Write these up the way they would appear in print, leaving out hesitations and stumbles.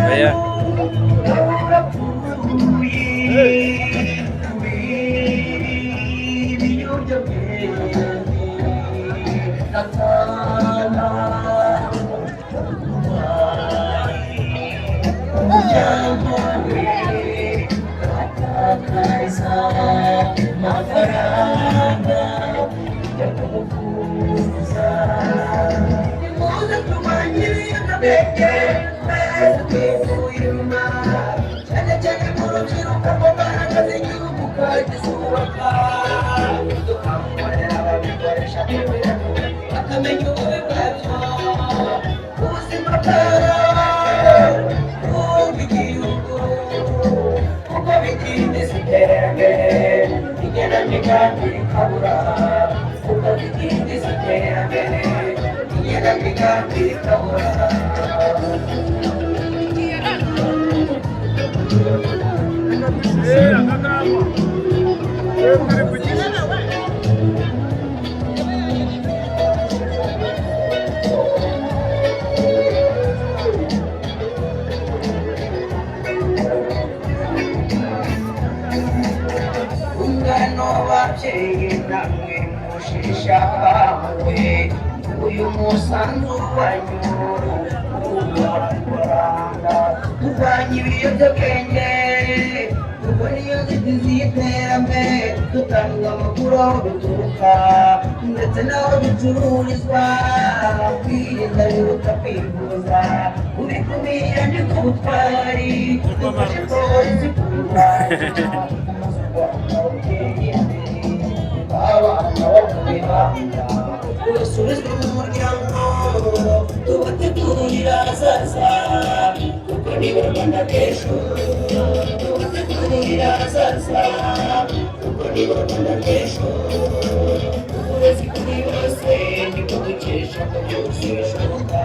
भैया। Ungano babyeyi namwe mushisha akanguhe, uyu musanzu wanyu uranga turwanya ibiyobyabwenge kuko niyo nzitizi y'iterambere, dutanga amakuru aho bituruka ndetse n'aho bicururizwa. Kwirinda biruta kwivuza, ubikumira ni ku butwari, dufashe polisi kubirwanya. Abana bo mu mihanda tubasubizwe mu muryango, tubategurira ahazaza kuko nibo Rwanda rw'ejo. Tubategurira ahazaza kuko nibo Rwanda rw'ejo. Uburezi kuri bose nibwo dukesha ko byose bishoboka.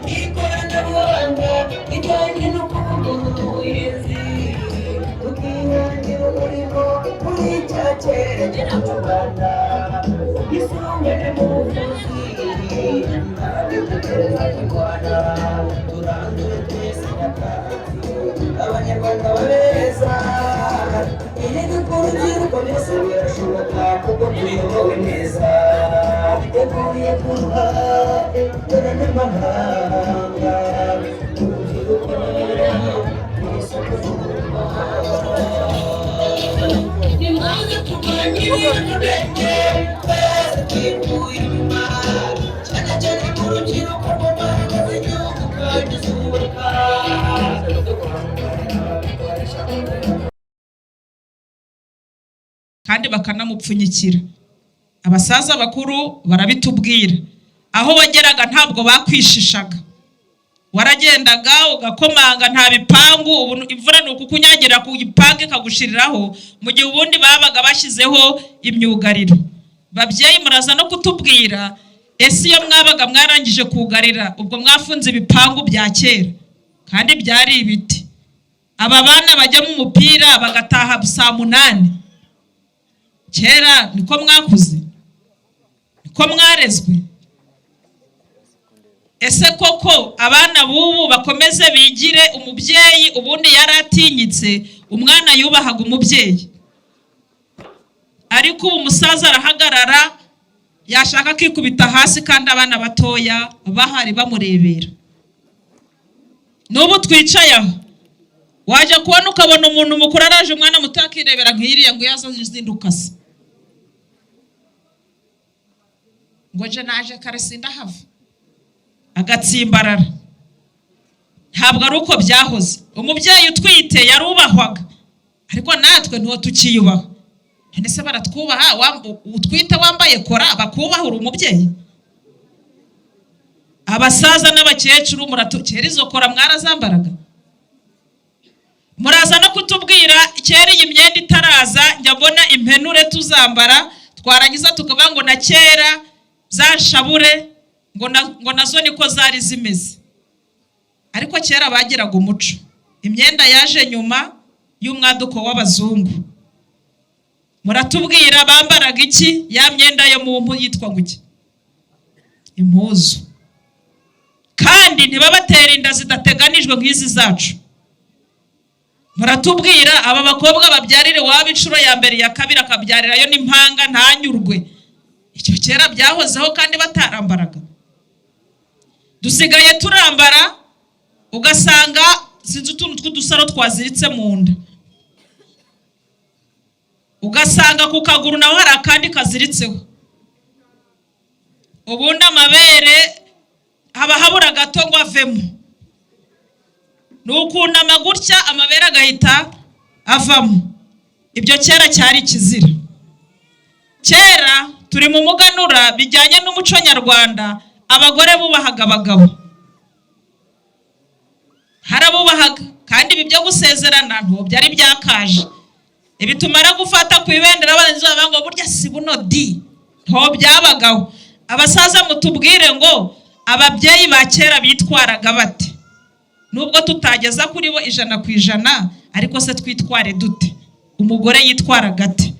Ikoranabuhanga rijyanye no kuvugurura ubuhinzi, tukihangira umurimo muri cya cyerekezo cy'u Rwanda, ubwisungane mu buvuzi, abitekereza ku Rwanda, turandure twese nyakatsi, Abanyarwanda babeza irebe ku rubyiruko, byose birashoboka kuko tuyobowe neza, biteguye kuruhare n'amahanga. Urubyiruko ni isoko ry'umurimo. Nimuze turwanye ibiyobyabwenge twese twivuye inyuma, cyane cyane mu rubyiruko rw'amahanga z'igihugu kandi zubaka. Kandi bakanamupfunyikira. Abasaza bakuru barabitubwira, aho wageraga ntabwo bakwishishaga, waragendaga ugakomanga. Nta bipangu. Ubu imvura ni ukukunyagira ku gipangu ikagushiriraho, mu gihe ubundi babaga bashyizeho imyugariro. Babyeyi, muraza no kutubwira, ese iyo mwabaga mwarangije kugarira, ubwo mwafunze ibipangu bya kera kandi byari ibiti, aba bana bajya mu mupira bagataha saa 8, kera niko mwakuze, niko mwarezwe? Ese koko abana b'ubu bakomeze bigire umubyeyi? Ubundi yari atinyitse, umwana yubahaga umubyeyi, ariko ubu umusaza arahagarara, yashaka akikubita hasi kandi abana batoya bahari bamurebera. N'ubu twicaye aho, wajya kubona ukabona umuntu mukuru araje, umwana muto akirebera nk'iriya ngo yaza azinduka se, ngo nje naje kare sindahava, agatsimbarara. Ntabwo ari uko byahoze. Umubyeyi utwite yarubahwaga, ariko natwe ntiwo tukiyubaha. None se baratwubaha? Utwite wambaye kora bakubaha? Uri umubyeyi? Abasaza n'abakecuru muratu, kera izo kora mwarazambaraga? Muraza no kutubwira, kera iyi myenda itaraza, njya mbona impenure tuzambara, twarangiza tukavuga ngo na kera za nshabure ngo nazo niko zari zimeze. Ariko kera bagiraga umuco. Imyenda yaje nyuma y'umwaduko w'abazungu. Muratubwira bambaraga iki? Ya myenda yo mu mpu yitwa ngo iki? Impuzu. Kandi ntibabatera inda zidateganijwe nk'izi zacu. Muratubwira aba bakobwa babyarira iwabo inshuro ya mbere, iya kabiri, akabyarirayo n'impanga ntanyurwe. Icyo kera byahozeho kandi batarambaraga. Dusigaye turambara ugasanga sinzi utuntu tw'udusaro twaziritse mu nda, ugasanga ku kaguru naho hari akandi kaziritseho, ubundi amabere haba habura gato ngo avemo, ni ukunama gutya amabere agahita avamo. Ibyo kera cyari ikizira. Kera turi mu muganura bijyanye n'umuco nyarwanda, abagore bubahaga abagabo, harabubahaga. Kandi ibi byo gusezerana ntabwo byari byakaje. Ibi tumara gufata ku ibendera barangiza bavuga ngo burya si buno di, ntabwo byabagaho. Abasaza mutubwire ngo ababyeyi ba kera bitwaraga bate? Nubwo tutageza kuri bo 100%, ariko se twitware dute? Umugore yitwaraga ate?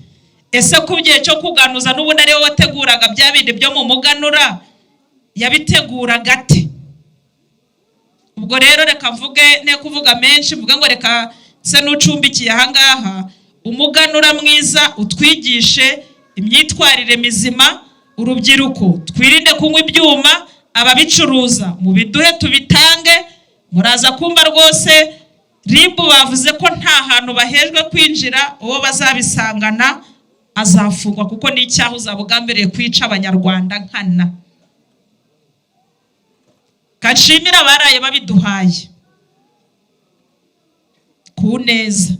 Ese ku gihe cyo kuganuza n'ubundi ariwe wateguraga bya bindi byo mu muganura, yabiteguraga ate? Ubwo rero reka mvuge, ne kuvuga menshi, mvuge ngo reka se n'ucumbikiye ahangaha umuganura mwiza utwigishe imyitwarire mizima. Urubyiruko twirinde kunywa ibyuma, ababicuruza mubiduhe tubitange. Muraza kumva rwose RIB bavuze ko nta hantu bahejwe kwinjira, uwo bazabisangana azafungwa, kuko ni icyaha uzaba ugambiriye kwica Abanyarwanda nkana. Kanshimira abaraye babiduhaye ku neza,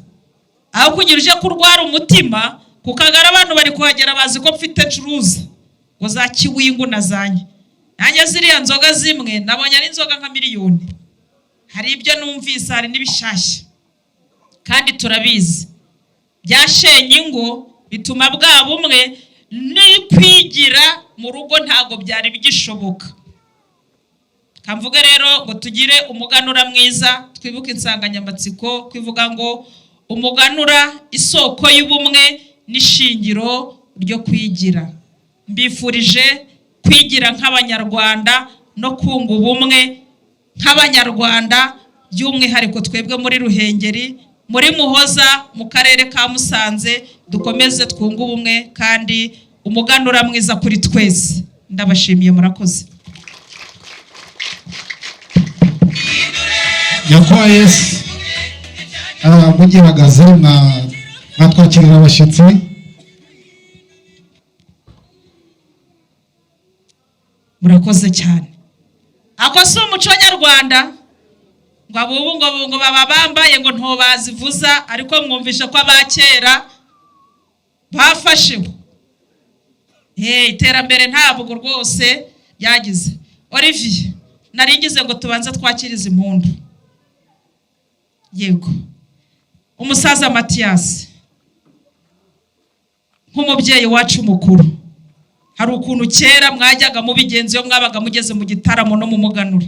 aho kugira uje kurwara umutima ku Kagari. Abantu bari kuhagera bazi ko mfite ncuruza ngo za kiwingu na zanjye, nanjye ziriya nzoga zimwe nabonye ari inzoga nka miliyoni. Hari ibyo numvise, hari n'ibishyashya, kandi turabizi byashenye ingo, bituma bwa bumwe n'ikwigira mu rugo ntabwo byari bigishoboka. Kamvuge rero ngo tugire umuganura mwiza, twibuke insanganyamatsiko kwivuga ngo umuganura isoko y'ubumwe n'ishingiro ryo kwigira. Mbifurije kwigira nk'Abanyarwanda no kunga ubumwe nk'Abanyarwanda, by'umwihariko twebwe muri Ruhengeri, muri Muhoza, mu karere ka Musanze, dukomeze twunge ubumwe kandi umuganura mwiza kuri twese. Ndabashimiye, murakoze. Nyakubahwa Yesu, mugihagaze mwatwakirira abashyitsi. Murakoze cyane. Ako si umuco nyarwanda ngo abubu ngo baba bambaye ngo ntobazivuza, ariko mwumvishe ko abakera bafasheho. Iterambere ntabwo rwose ryagize. Olivier, nari ngize ngo tubanze twakirize impundu. Yego, umusaza Matiyasi nk'umubyeyi wacu mukuru, hari ukuntu kera mwajyaga mubigenza iyo mwabaga mugeze mu gitaramo no mu muganura.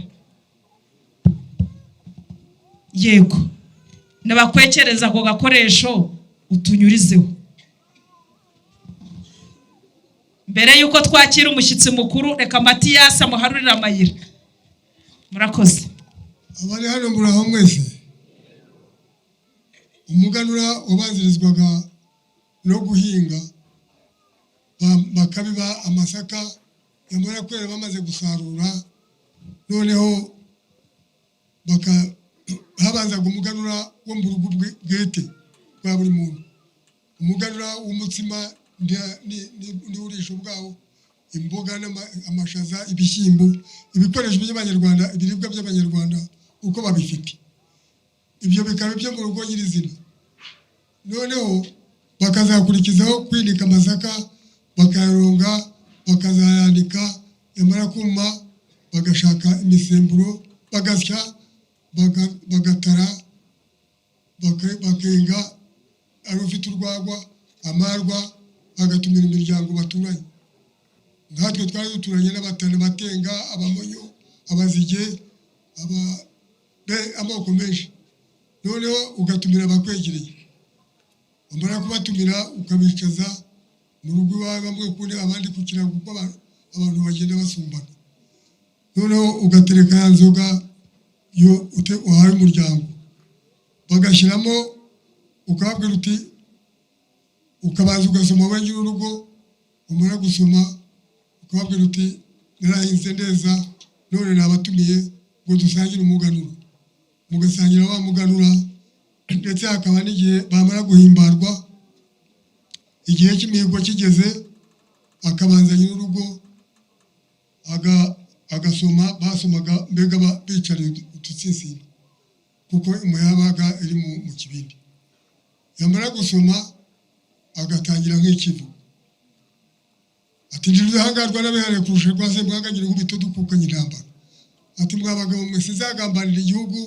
Yego, nibakwekereza ako gakoresho utunyurizeho mbere y'uko twakira umushyitsi mukuru. Reka Matiyasi amuharurire amayira. Murakoze. Abari hano muraho mwese. Umuganura wabanzirizwaga no guhinga, bakabiba amasaka, yamara kwera bamaze gusarura, noneho habanzaga umuganura wo mu rugo bwite bwa buri muntu, umuganura w'umutsima n'uburisho bwawo, imboga amashaza, ibishyimbo, ibikoresho by'Abanyarwanda, ibiribwa by'Abanyarwanda uko babifite. Ibyo bikaba ibyo mu rugo nyirizina. Noneho bakazakurikizaho kwinika amasaka, bakayaronga, bakazayanika, yamara kuma bagashaka imisemburo, bagasya, bagatara, bakenga ari ufite urwagwa, amarwa, bagatumira imiryango baturanye. Nkatwe twari duturanye n'Abatana, Abatenga, Abamonyo, Abazige, amoko menshi. Noneho ugatumira abakwegereye. Wamara kubatumira ukabicaza mu rugo iwawe, bamwe ku ntebe abandi ku kirago, kuko abantu bagenda basumbana. Noneho ugatereka ya nzoga yo wahaye umuryango, bagashyiramo, ukababwira uti, ukabanza ugasoma wenyine urugo. Umara gusoma ukababwira uti: "Narahinze ndeza, none nabatumiye ngo dusangire umuganura." Mugasangira wa muganura, ndetse hakaba n'igihe bamara guhimbarwa, igihe cy'imihigo kigeze, akabanza nyir'urugo agasoma. Basomaga mbega bicariye udutsinsino, kuko umuheha yabaga iri mu kibindi. Yamara gusoma agatangira nk'ikivugo, ati: "Ndi rudahangarwa n'abihariye kurusha rwa Semwanga, inkubito dukukanye intambara." Ati: "Mwa bagabo mwe, sinzagambanira igihugu,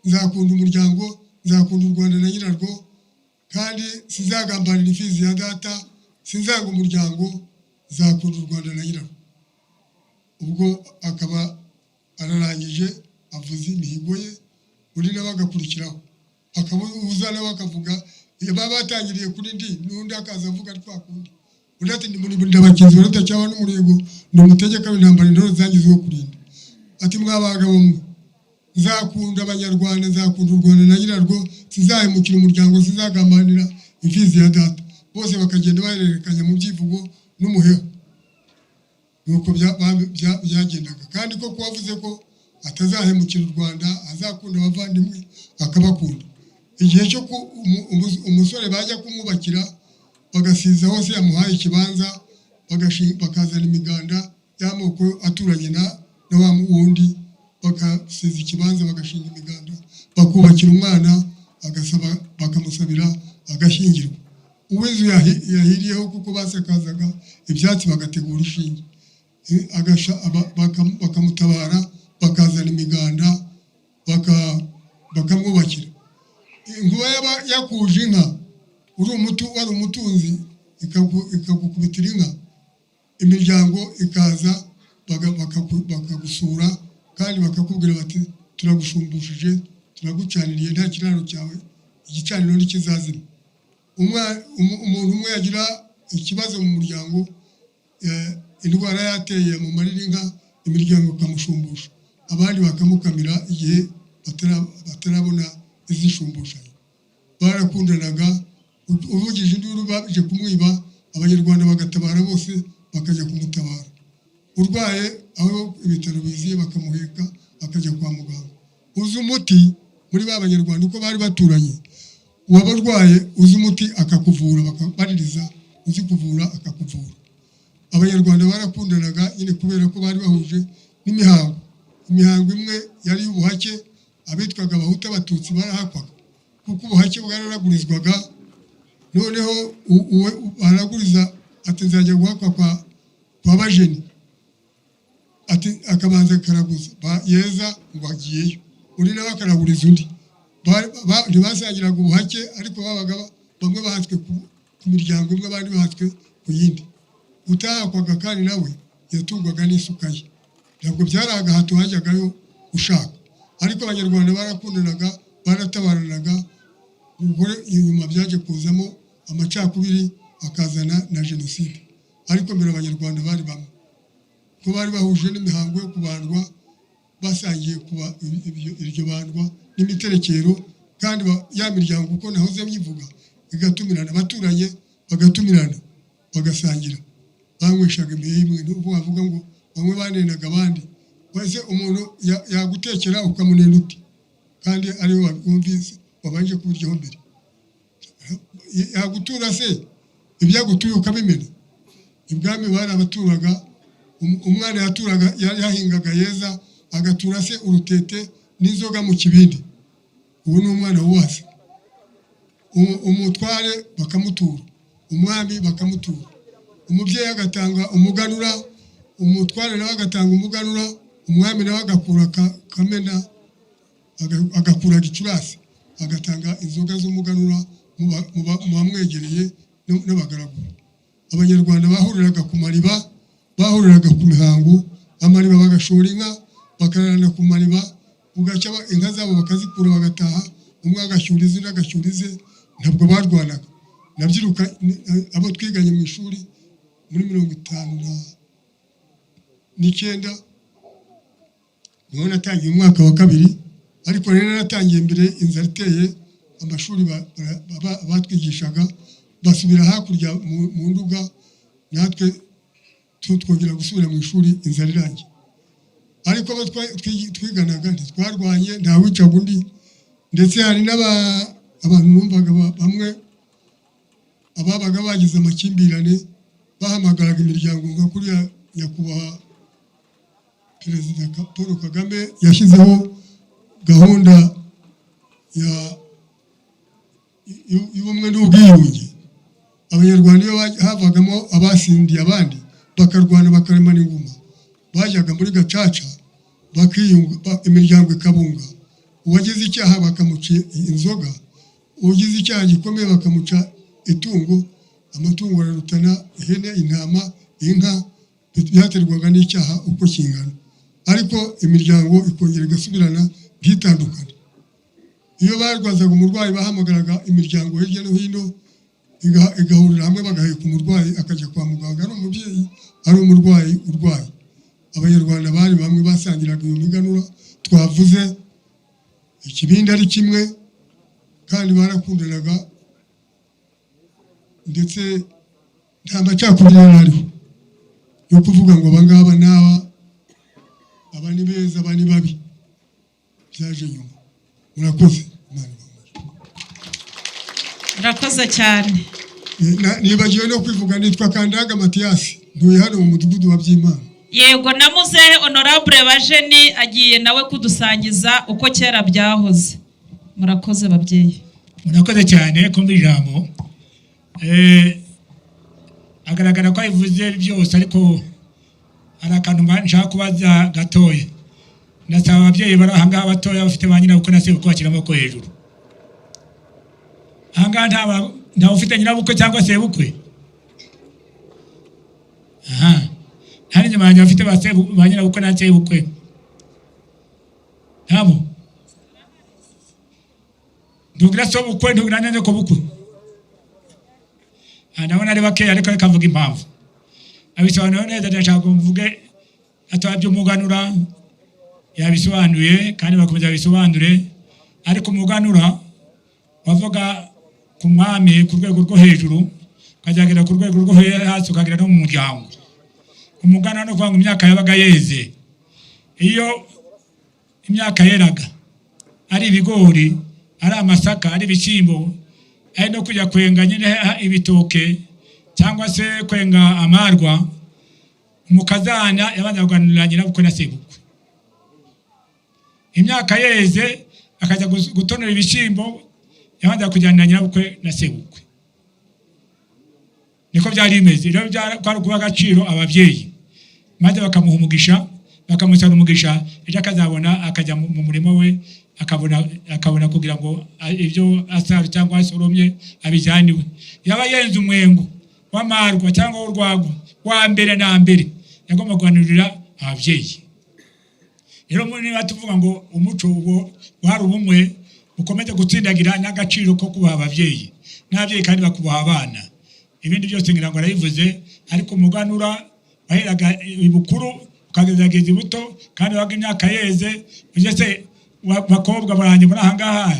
nzakunda umuryango, nzakunda u Rwanda na nyirarwo, kandi sinzagambanira imfizi ya data, sinzanga umuryango, nzakunda u Rwanda na nyirarwo." Ubwo akaba ararangije, avuze imihigo ye, undi nawe agakurikiraho, akaba uza nawe akavuga. Iyo baba batangiriye kuri ndi, n'undi akaza avuga twa kundi. Undi ati: "Ndi Ndabakinzi wa Rudacyahwa n'umurego, ndi umutegeka w'intambara, intore zangize wo kurinda." Ati: "Mwa bagabo mwe, nzakunda Abanyarwanda, nzakunda u Rwanda na nyirarwo, sinzahemukira umuryango, sinzagambanira imfizi ya data." Bose bakagenda bahererekanya mu byivugo n'umuheha. Nuko byagendaga. Kandi koko wavuze ko atazahemukira u Rwanda, azakunda abavandimwe, akabakunda. Igihe cyo umusore bajya kumwubakira, bagasiza hose yamuhaye ikibanza, bakazana imiganda y'amoko aturanye na wa wundi, bagasiza ikibanza, bagashinga imiganda, bakubakira umwana, agasaba, bakamusabira, agashyingirwa. Uw'inzu yahiriyeho, kuko basakazaga ibyatsi, bagategura ishinge, bakamutabara, bakazana imiganda, bakamwubakira. Inkuba yaba yakuje inka, uri umutu, wari umutunzi, ikagukubitira inka, imiryango ikaza bakagusura, kandi bakakubwira bati: "Turagusumbushije, turagucaniriye, nta kiraro cyawe, igicaniro ntikizazima." Umuntu umwe yagira ikibazo mu muryango, indwara yateye yamumarira inka, imiryango ikamushumbusha, abandi bakamukamira igihe batarabona izishumbushanyo. Barakundanaga. Uvugije induru baje kumwiba, Abanyarwanda bagatabara bose, bakajya kumutabara. Urwaye, aho ibitaro biziye, bakamuheka akajya kwa muganga. Uzi umuti muri ba Banyarwanda, uko bari baturanye, uwaba arwaye, uzi umuti akakuvura, bakabaririza uzi kuvura akakuvura. Abanyarwanda barakundanaga nyine, kubera ko bari bahuje n'imihango. Imihango imwe yari iy'ubuhake. Abitwaga Abahutu, Abatutsi barahakwaga, kuko ubuhake bwararagurizwaga. Noneho araguriza ati: "Nzajya guhakwa kwa Bajeni." Ati akabanza akaraguza, yeza ngo agiyeyo, undi nawe akaraguriza undi. Ntibasangiraga ubuhake, ariko babaga bamwe bahatswe ku miryango imwe, abandi bahatswe ku yindi. Utahakwaga kandi nawe yatungwaga n'isuka ye. Ntabwo byari agahato, hajyagayo ushaka. Ariko Abanyarwanda barakundanaga, baratabaranaga. Ubwo inyuma byaje kuzamo amacakubiri, akazana na jenoside, ariko mbere Abanyarwanda bari bamwe, ko bari bahuje n'imihango yo kubandwa, basangiye kuba iryo bandwa n'imiterekero. Kandi ya miryango, uko nahoze myivuga, igatumirana, abaturanye bagatumirana, bagasangira, banyweshaga imiheha imwe. Nubwo bavuga ngo bamwe banenaga abandi, wese umuntu yagutekera ukamunena uti kandi ariwe wumvise wabanje kubiryaho mbere? Yagutura se ibyo agutuye ukabimena? Ibwami bari abaturaga, umwana yaturaga, yahingaga yeza, agatura se urutete n'inzoga mu kibindi. Ubu ni umwana wubatse. Umutware bakamutura, umwami bakamutura, umubyeyi agatanga umuganura, umutware nawe agatanga umuganura, umwami nawe agakura Kamena, agakura Gicurasi, agatanga inzoga z'umuganura mu bamwegereye n'abagaragu. Abanyarwanda bahuriraga ku mariba, bahuriraga ku mihango, amariba, bagashora inka, bakararana ku mariba. Bugacya inka zabo bakazikura, bagataha, umwe agashyura ize, undi agashyura ize. Ntabwo barwanaga. Nabyiruka abo twiganye mu ishuri muri 59, niho natangiye umwaka wa kabiri. Ariko rero naratangiye mbere inzara iteye, amashuri batwigishaga basubira hakurya mu Nduga, natwe twongera gusubira mu ishuri inzara irangiye. Ariko abo twiganaga ntitwarwanye, ntawicaga undi. Ndetse hari abantu numvaga bamwe ababaga bagize amakimbirane bahamagaraga imiryango, nka kuriya nyakubahwa Perezida Paul Kagame yashyizeho gahunda y'ubumwe n'ubwiyunge. Abanyarwanda iyo havagamo abasindiye abandi bakarwana, bakaremana inguma, bajyaga muri gacaca bakiyunga, imiryango ikabunga. Uwagize icyaha bakamuca inzoga, ugize icyaha gikomeye bakamuca itungo. Amatungo ararutana, ihene, intama, inka, byaterwaga n'icyaha uko kingana. Ariko imiryango ikongera igasubirana, ntitandukane. Iyo barwazaga umurwayi bahamagaraga imiryango hirya no hino, igahurira hamwe, bagaheka umurwayi akajya kwa muganga, ari umubyeyi, ari umurwayi urwaye. Abanyarwanda bari bamwe, basangiraga iyo miganura twavuze, ikibindi ari kimwe, kandi barakundanaga. Ndetse nta macakubiri yari ariho yo kuvuga ngo aba ngaba n'aba, aba ni beza, aba ni babi. Byaje nyuma. Murakoze, Imana ibahe. Murakoze cyane. Nibagiwe no kwivuga, nitwa Kandaga Matiyasi, ntuye hano mu mudugudu wa Byimana. Yego, na muzehe Honorable Bajeni agiye nawe kudusangiza uko kera byahoze. Murakoze, babyeyi. Murakoze cyane kumva ijambo. Agaragara ko abivuze byose, ariko hari akantu nshaka kubaza gatoya. Ndasaba ababyeyi bari ahangaha batoya bafite ba nyirabukwe na sebukwe bashyira amaboko hejuru. Ahangaha ntawe ufite nyirabukwe cyangwa sebukwe? Aha hari inyuma yanjye bafite ba nyirabukwe na sebukwe? Ntabo. Ntugira sobukwe, ntugira na nyokobukwe? Ah, ndabona ari bakeya, ariko reka mvuge impamvu abisobanura neza. Ndashaka ngo mvuge ataba by'umuganura yabisobanuye, kandi bakomeza babisobanure. Ariko umuganura wavuga ku mwami ku rwego rwo hejuru, ukazagera ku rwego rwo hasi, ukagera no mu muryango. Umuganura ni ukuvuga ngo imyaka yabaga yeze. Iyo imyaka yeraga, ari ibigori, ari amasaka, ari ibishyimbo, ari no kujya kwenga nyine ibitoke cyangwa se kwenga amarwa, umukazana yabanza kuganurira nyirabukwe na sebukwe. Imyaka yeze, akajya gutonora ibishyimbo, yabanza kujyanira nyirabukwe na sebukwe. Niko byari bimeze rero. Kwari ukuha agaciro ababyeyi, maze bakamuha umugisha, bakamusaba umugisha, ejo akazabona akajya mu murimo we, akabona kugira ngo ibyo asara cyangwa asoromye abijyane iwe. Yaba yenze umwengo w'amarwa cyangwa w'urwagwa, wa mbere na mbere yagomba kuganurira ababyeyi. Rero niba tuvuga ngo umuco ubwo wari ubumwe, ukomeze gutsindagira n'agaciro ko kubaha ababyeyi, n'ababyeyi kandi bakubaha abana. Ibindi byose ngira ngo arabivuze. Ariko umuganura waheraga ibukuru ukageza ibuto, kandi wabaga imyaka yeze. Ujye se bakobwa baranjye muri aha ngaha,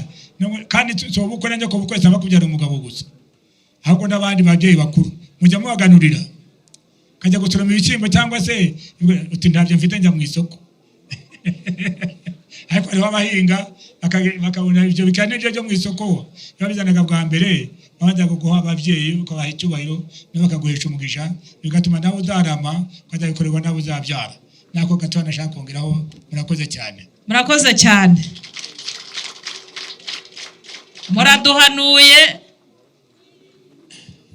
kandi si ubukwe na nyoko bukwe saba kubyara umugabo gusa, ahubwo n'abandi babyeyi bakuru mujya mubaganurira. Ukajya gusoroma ibishyimbo cyangwa se uti ntabyo mfite, njya mu isoko. Ariko hariho abahinga bakabona ibyo bikaba n'ibyo byo mu isoko biba bizanaga bwa mbere, babanza guha ababyeyi, ukabaha icyubahiro, nabo bakaguhesha umugisha, bigatuma nawe uzarama, ukazabikorerwa nawe uzabyara. Nako gato nashaka kongeraho. Murakoze cyane. Murakoze cyane, muraduhanuye.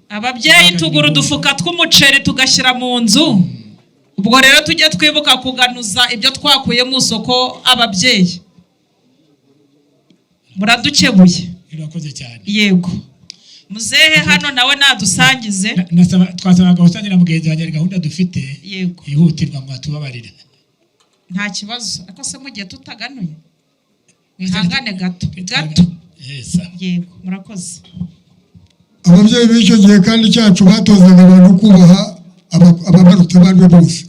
Ababyeyi tugura udufuka tw'umuceri tugashyira mu nzu. Ubwo rero tujye twibuka kuganuza ibyo twakuye mu isoko. Ababyeyi muradukebuye. Murakoze cyane. Yego, muzehe hano nawe nadusangize. Twasabaga gusangira mugenzi wanjye, hari gahunda dufite Yego. yihutirwa, ngo atubabarire. Nta kibazo, ariko se mugiye tutaganuye? Mwihangane gato gato. Yes. Yego, murakoze. Ababyeyi b'icyo gihe kandi cyacu batozaga abantu kubaha ababaruta abo ari bo bose,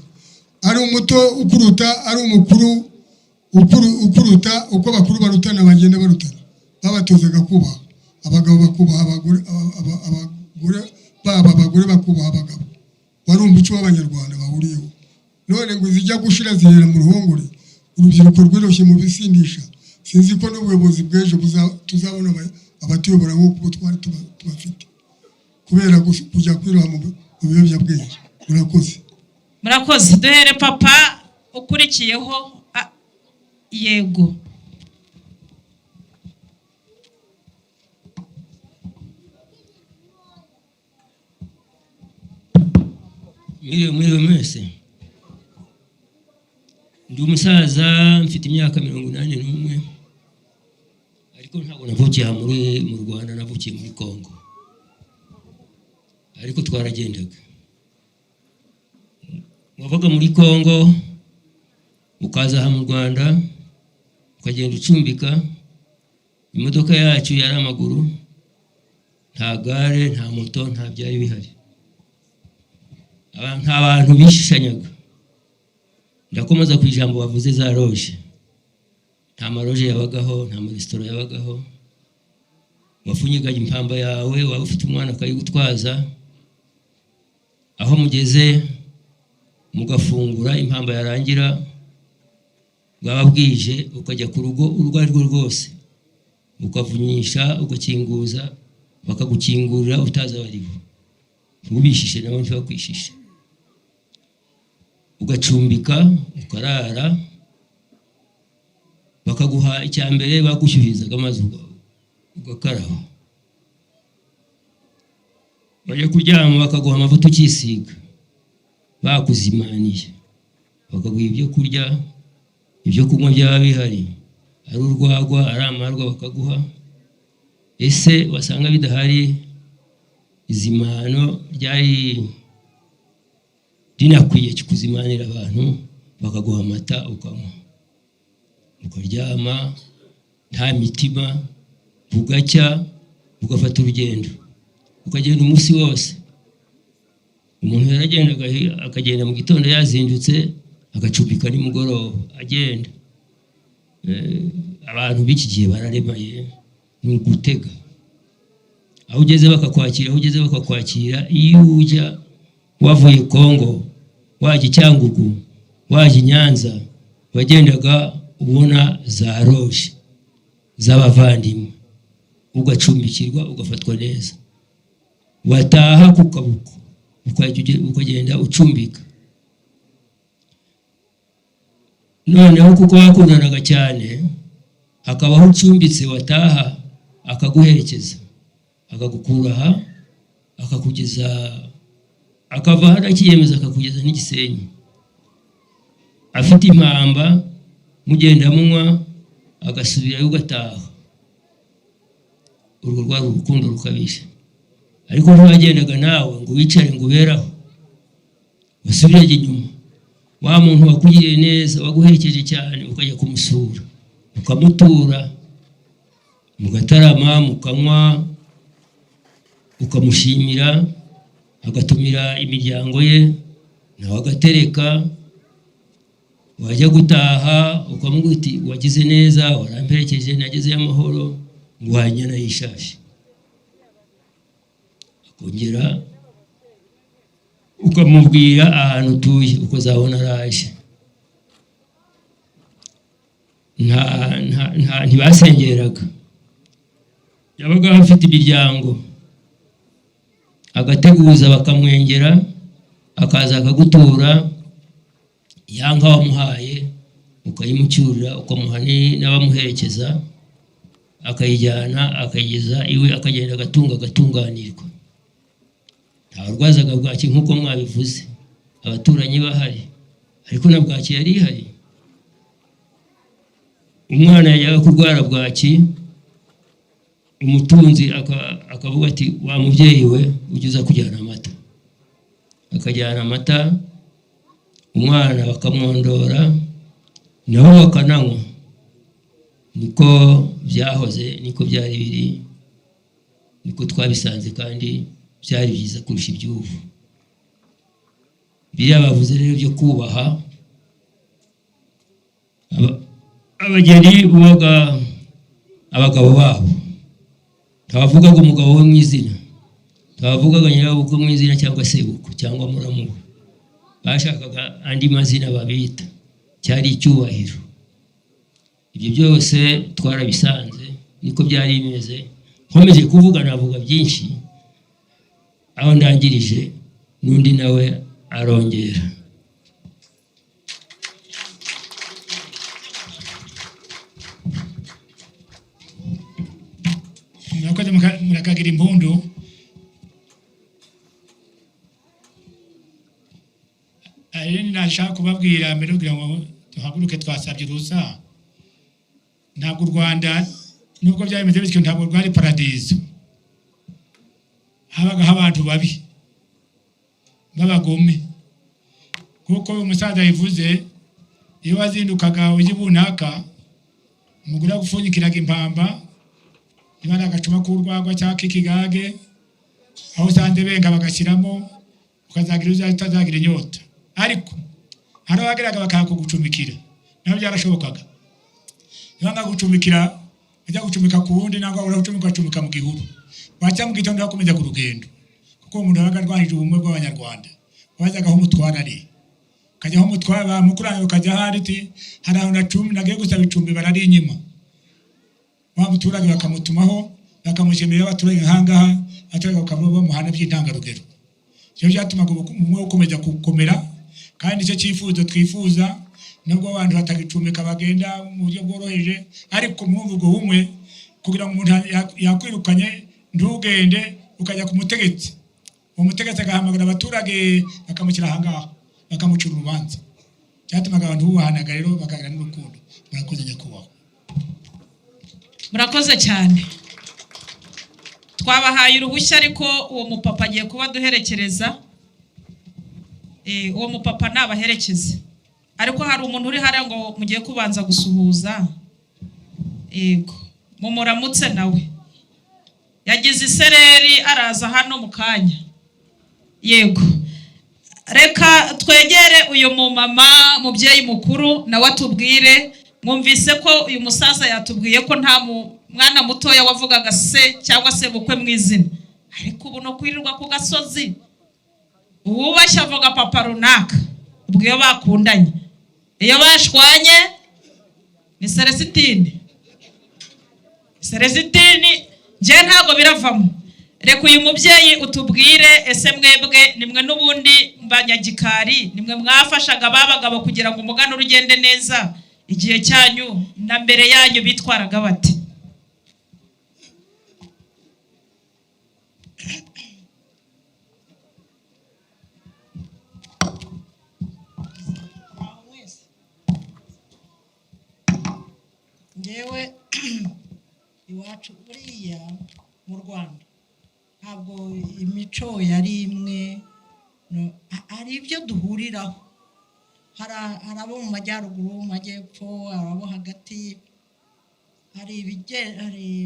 ari umuto ukuruta, ari umukuru ukuruta. Uko bakuru barutana, bagenda barutana, babatozaga kubaha abagabo, bakubaha abagore, abagore baba abagore bakubaha abagabo. Wari umuco w'Abanyarwanda bahuriyeho. None ngo izijya gushira zihera mu ruhongore. Urubyiruko rwiroshye mu bisindisha. Sinzi ko n'ubuyobozi bw'ejo tuzabona abatuyobora nk'uko twari tubafite, kubera kujya kwiroha mu biyobyabwenge. Murakoze. Murakoze. Duhere papa ukurikiyeho. Yego. Mwiriwe, mwiriwe mwese. Ndi umusaza, mfite imyaka 81, ariko ntabwo navukiye aha mu Rwanda, navukiye muri Congo, ariko twaragendaga. Wavaga muri Congo ukaza aha mu Rwanda, ukagenda ucumbika. Imodoka yacu yari amaguru, nta gare, nta moto, nta byari bihari. Nta bantu bishishanyaga. Ndakomeza ku ijambo bavuze za loge. Nta ma loge yabagaho, nta maresitora yabagaho. Wafunyigaga impamba yawe, waba ufite umwana akayigutwaza, aho mugeze mugafungura, impamba yarangira, bwaba bwije ukajya ku rugo urwo ari rwo rwose, ukavunyisha, ugakinguza, bakagukingurira utazi abo ari bo, ntubishishe nabo ntibakwishishe, ugacumbika, ukarara, bakaguha icya mbere, bagushyuhirizaga amazi ugakaraba, bajya kuryama bakaguha amavuta ukisiga bakuzimaniye, bakaguha ibyo kurya, ibyo kunywa byaba bihari, ari urwagwa, ari amarwa bakaguha. Ese wasanga bidahari, izimano ryari rinakwiye kuzimanira abantu, bakaguha amata ukanywa, ukaryama nta mitima, bugacya ugafata urugendo, ukagenda umunsi wose. Umuntu yaragendaga, akagenda mu gitondo yazindutse, agacumbika nimugoroba agenda. Abantu b'iki gihe bararemaye, ni ugutega, aho ugeze bakakwakira, aho ugeze bakakwakira. Iyo ujya wavuye Kongo, wajya i Cyangugu, wajya i Nyanza, wagendaga ubona za loge z'abavandimwe, ugacumbikirwa, ugafatwa neza, wataha ku kabuko ukagenda ucumbika. Noneho kuko bakundanaga cyane, hakabaho ucumbitse, wataha akaguherekeza, akagukura aha akakugeza, akava hano akiyemeza akakugeza n'igisenyi, afite impamba, mugenda munywa, agasubirayo ugataha. Urwo rwari urukundo rukabije. Ariko ntiwagendaga nawe ngo wicare ngo uberaho, wasubiraga inyuma, wa muntu wakugiriye neza, waguherekeje cyane, ukajya kumusura, ukamutura, mugatarama, mukanywa, ukamushimira, agatumira imiryango ye, nawe agatereka. Wajya gutaha ukamubwira uti wagize neza, waramperekeje, nagezeyo amahoro, nguhaye inyana y'ishashi. Akongera ukamubwira ahantu utuye, uko azabona araje. Ntibasengeraga, yabaga afite imiryango, agateguza bakamwengera, akaza akagutura, ya nka wamuhaye ukayimucyurira, ukamuha n'abamuherekeza, akayijyana akayigeza iwe, akagenda agatunga, agatunganirwa. Ntawarwazaga bwaki nk'uko mwabivuze, abaturanyi bahari, ariko na bwaki yari ihari. Umwana yajyaga kurwara bwaki, umutunzi akavuga ati wa mubyeyi we, ujye uza kujyana amata, akajyana amata, umwana bakamwondora, nabo bakananywa. Niko byahoze, niko byari biri. Niko twabisanze kandi byari byiza kurusha iby'ubu. Biriya bavuze rero byo kubaha abageni, bubaga abagabo babo. Ntabavugaga umugabo we mu izina, ntabavugaga nyirabukwe mu izina cyangwa sebukwe cyangwa muramu we. Bashakaga andi mazina babita, cyari icyubahiro. Ibyo byose twarabisanze, niko byari bimeze. Nkomeje kuvuga navuga byinshi, aho ndangirije n'undi nawe arongera. Murakoze, murakagira impundu. Hari nashaka kubabwira mbere yo kugira ngo duhaguruke, twasabye uruhusa. Ntabwo u Rwanda, nubwo byari bimeze bityo, ntabwo rwari paradizo. Habagaho abantu babi b'abagome, kuko uyu musaza yabivuze. Iyo wazindukaga ujya ibunaka, umugore yagupfunyikiraga impamba, niba ari agacuma k'urwagwa cyangwa k'ikigage, aho usanze benga bagashyiramo, ukazagira uzaza utazagira inyota. Ariko hari abageraga bakakugucumikira, nabo byarashobokaga. Niba gucumikira, ajya gucumika ku wundi, nangwa uragucumika ugacumika mu gihuru, wacya mu gitondo bakomeza ku rugendo, kuko uwo muntu yabaga arwanije ubumwe bw'Abanyarwanda. Wajyaga aho umutwara ari, ukajya aho umutwara, bamukuranga ukajya aho ari, uti hari aho nagiye gusaba icumbi bararinyima. Wa muturage bakamutumaho, bakamushimira abaturage nkangaha, abaturage bakaba bamuhana by'intangarugero. Ibyo byatumaga ubumwe bukomeza gukomera, kandi nicyo cyifuzo twifuza, nubwo abantu batagicumbika bagenda mu buryo bworoheje, ariko mwumva ubwo bumwe, kugira ngo umuntu yakwirukanye ntugende, ukajya ku mutegetsi, uwo mutegetsi agahamagara abaturage bakamushyira ahangaha, bakamucira urubanza. Byatumaga abantu bubahanaga rero, bakagira n'urukundo. Murakoze nyakubahwa. Murakoze cyane. Twabahaye uruhushya, ariko uwo mupapa agiye kuba aduherekereza. Uwo mupapa nabaherekeze, ariko hari umuntu uri hariya ngo mugiye kubanza gusuhuza. Yego, mumuramutse nawe yagize isereri, araza hano mu kanya. Yego, reka twegere uyu mumama, mubyeyi mukuru, nawe atubwire. Mwumvise ko uyu musaza yatubwiye ko nta mwana mutoya wavugaga se cyangwa se bukwe mu izina, ariko ubu no kwirirwa ku gasozi uwubashye avuga papa runaka. Ubwo iyo bakundanye, iyo bashwanye ni Celestine. Celestine njye ntabwo biravamo. Reka uyu mubyeyi utubwire, ese mwebwe nimwe n'ubundi banyagikari, nimwe mwafashaga ba bagabo kugira ngo umuganura ugende neza, igihe cyanyu na mbere yanyu bitwaraga bate? Ngewe iwacu buriya mu Rwanda ntabwo imico yari imwe, hari ibyo duhuriraho, hari abo mu majyaruguru, mu majyepfo, hari abo hagati,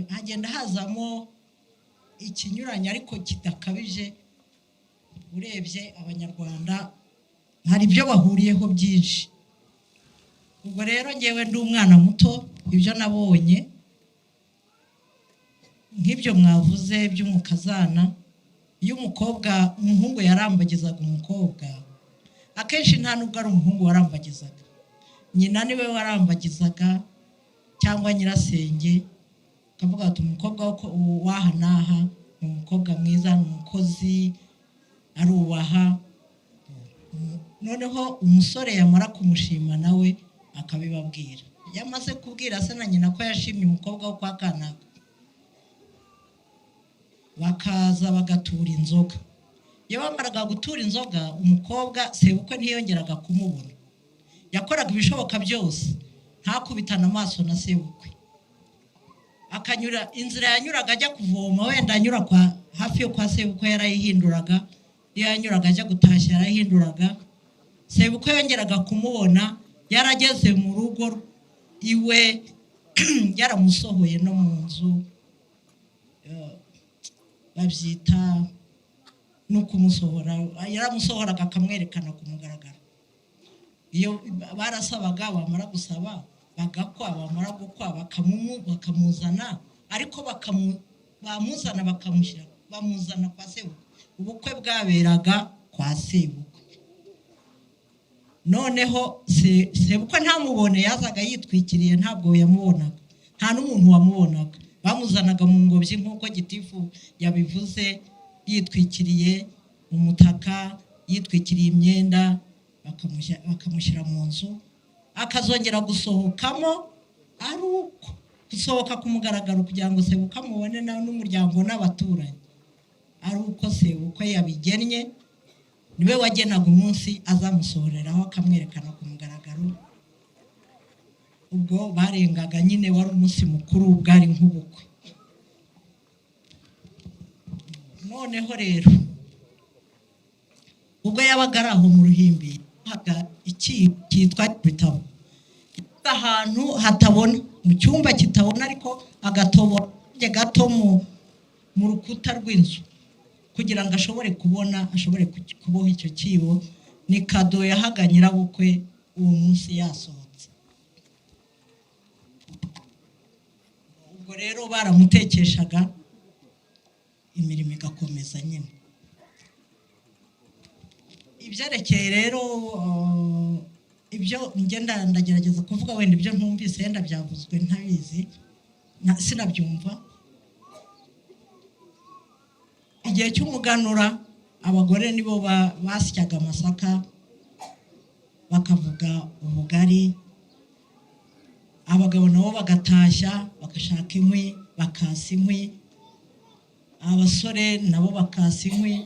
hagenda hazamo ikinyuranye ariko kidakabije. Urebye Abanyarwanda hari ibyo bahuriyeho byinshi. Ubwo rero ngewe ndi umwana muto, ibyo nabonye nk'ibyo mwavuze by'umukazana, iyo umukobwa umuhungu yarambagizaga umukobwa, akenshi nta nubwo ari umuhungu warambagizaga, nyina niwe warambagizaga cyangwa nyirasenge, akavuga ati umukobwa w'aha n'aha ni umukobwa mwiza, ni umukozi, arubaha. Noneho umusore yamara kumushima nawe akabibabwira. Iyo amaze kubwira se na nyina ko yashimye umukobwa wo kwa kanaka, bakaza bagatura inzoga. Iyo bamaraga gutura inzoga, umukobwa sebukwe ntiyongeraga kumubona, yakoraga ibishoboka byose ntakubitane amaso na sebukwe, akanyura inzira yanyuraga ajya kuvoma, wenda anyura kwa hafi yo kwa sebukwe yarayihinduraga, iyo yanyuraga ajya gutashya yarayihinduraga. Sebukwe yongeraga kumubona yarageze mu rugo iwe, yaramusohoye no mu nzu. Babyita no kumusohora. Yaramusohoraga akamwerekana ku mugaragaro. Iyo barasabaga, bamara gusaba bagakwa, bamara gukwa bakamuzana, ariko bamuzana bakamushyira, bamuzana kwa sebukwe. Ubukwe bwaberaga kwa sebukwe. Noneho sebukwe ntamubone, yazaga yitwikiriye, ntabwo yamubonaga, nta n'umuntu wamubonaga. Bamuzanaga mu ngobyi nk'uko gitifu yabivuze, yitwikiriye umutaka, yitwikiriye imyenda, bakamushyira mu nzu, akazongera gusohokamo ari uko gusohoka ku mugaragaro kugira ngo sebukwe amubone n'umuryango n'abaturanyi, ari uko sebukwe yabigennye. Niwe wagenaga umunsi azamusohoreraho akamwerekana ku mugaragaro. Ubwo barengaga nyine, wari umunsi mukuru, bwari nk'ubukwe. Noneho rero ubwo yabaga ari aho mu ruhimbi, yahaga ikibo cyitwa ibitabo ahantu hatabona, mu cyumba kitabona, ariko agatobora gato mu rukuta rw'inzu kugira ngo ashobore kubona, ashobore kuboha icyo kibo. Ni kado yahaga nyirabukwe uwo munsi yasohotse. Ubwo rero baramutekeshaga, imirimo igakomeza nyine. Ibyerekeye rero ibyo ngenda ndagerageza kuvuga, wenda ibyo ntumvise, yenda byavuzwe ntabizi, sinabyumva. Igihe cy'umuganura abagore nibo basyaga amasaka, bakavuga ubugari, abagabo nabo bagatashya, bagashaka inkwi, bakasa inkwi, abasore nabo bakasa inkwi,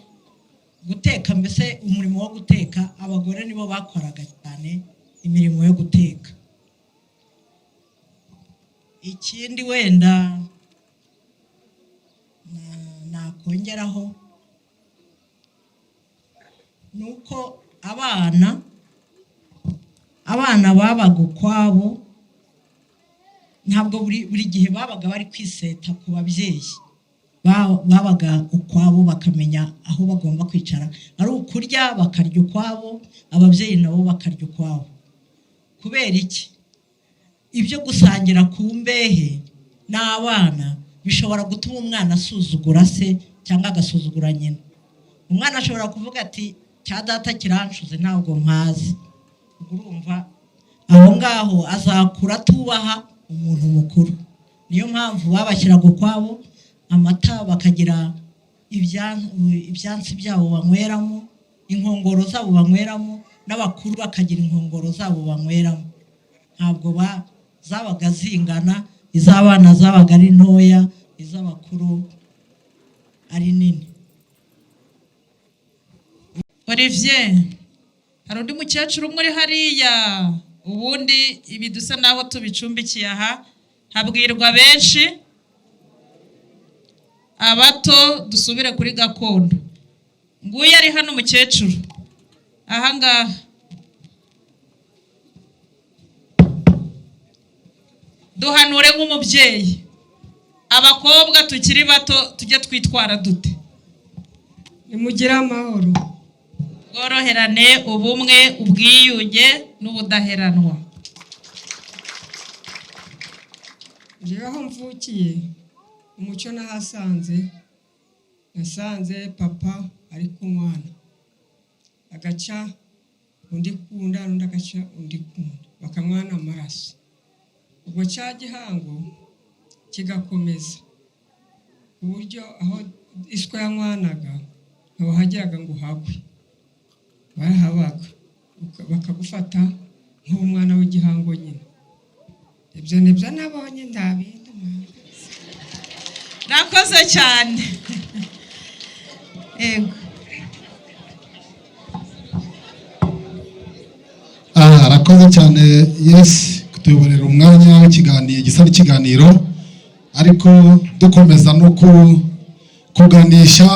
guteka. Mbese umurimo wo guteka abagore nibo bakoraga cyane imirimo yo guteka. Ikindi wenda nakongeraho ni uko abana babaga ukwabo, ntabwo buri gihe babaga bari kwiseta ku babyeyi. Babaga ukwabo, bakamenya aho bagomba kwicara, ari ukurya bakarya ukwabo, ababyeyi nabo bakarya ukwabo. Kubera iki? Ibyo gusangira ku mbehe n'abana bishobora gutuma umwana asuzugura se cyangwa agasuzugura nyina. Umwana ashobora kuvuga ati: "Cya data kiranshuze, ntabwo mpazi." Ubwo urumva aho ngaho azakura atubaha umuntu mukuru. Niyo mpamvu babashyiraga ukwabo, amata bakagira ibyansi byabo banyweramo, inkongoro zabo banyweramo, n'abakuru bakagira inkongoro zabo banyweramo. Ntabwo zabaga zingana, iz'abana zabaga ari ntoya, iz'abakuru ari nini. Olivier, hari undi mukecuru umwe uri hariya. Ubundi ibi dusa naho tubicumbikiye aha, habwirwa benshi. Abato dusubire kuri gakondo. Nguyu ari hano umukecuru ahangaha. Duhanure nk'umubyeyi, abakobwa tukiri bato tujye twitwara dute? Nimugire amahoro. Bworoherane, ubumwe, ubwiyunge n'ubudaheranwa. Njyewe aho mvukiye, umuco nahasanze, nasanze papa ari kunywana, agaca undi kunda, undi agaca undi kunda, bakanywana amaraso. Ubwo cya gihango kigakomeza, ku buryo aho iswa yanywanaga ntawahageraga ngo uhagwe, barahabaga bakagufata nk'umwana w'igihango nyine. Ibyo nibyo nabonye, nta bindi. Nakoze cyane, yego. Arakoze cyane, yes, kutuyoborera umwanya w'ikiganiro gisa n'ikiganiro, ariko dukomeza no kuganisha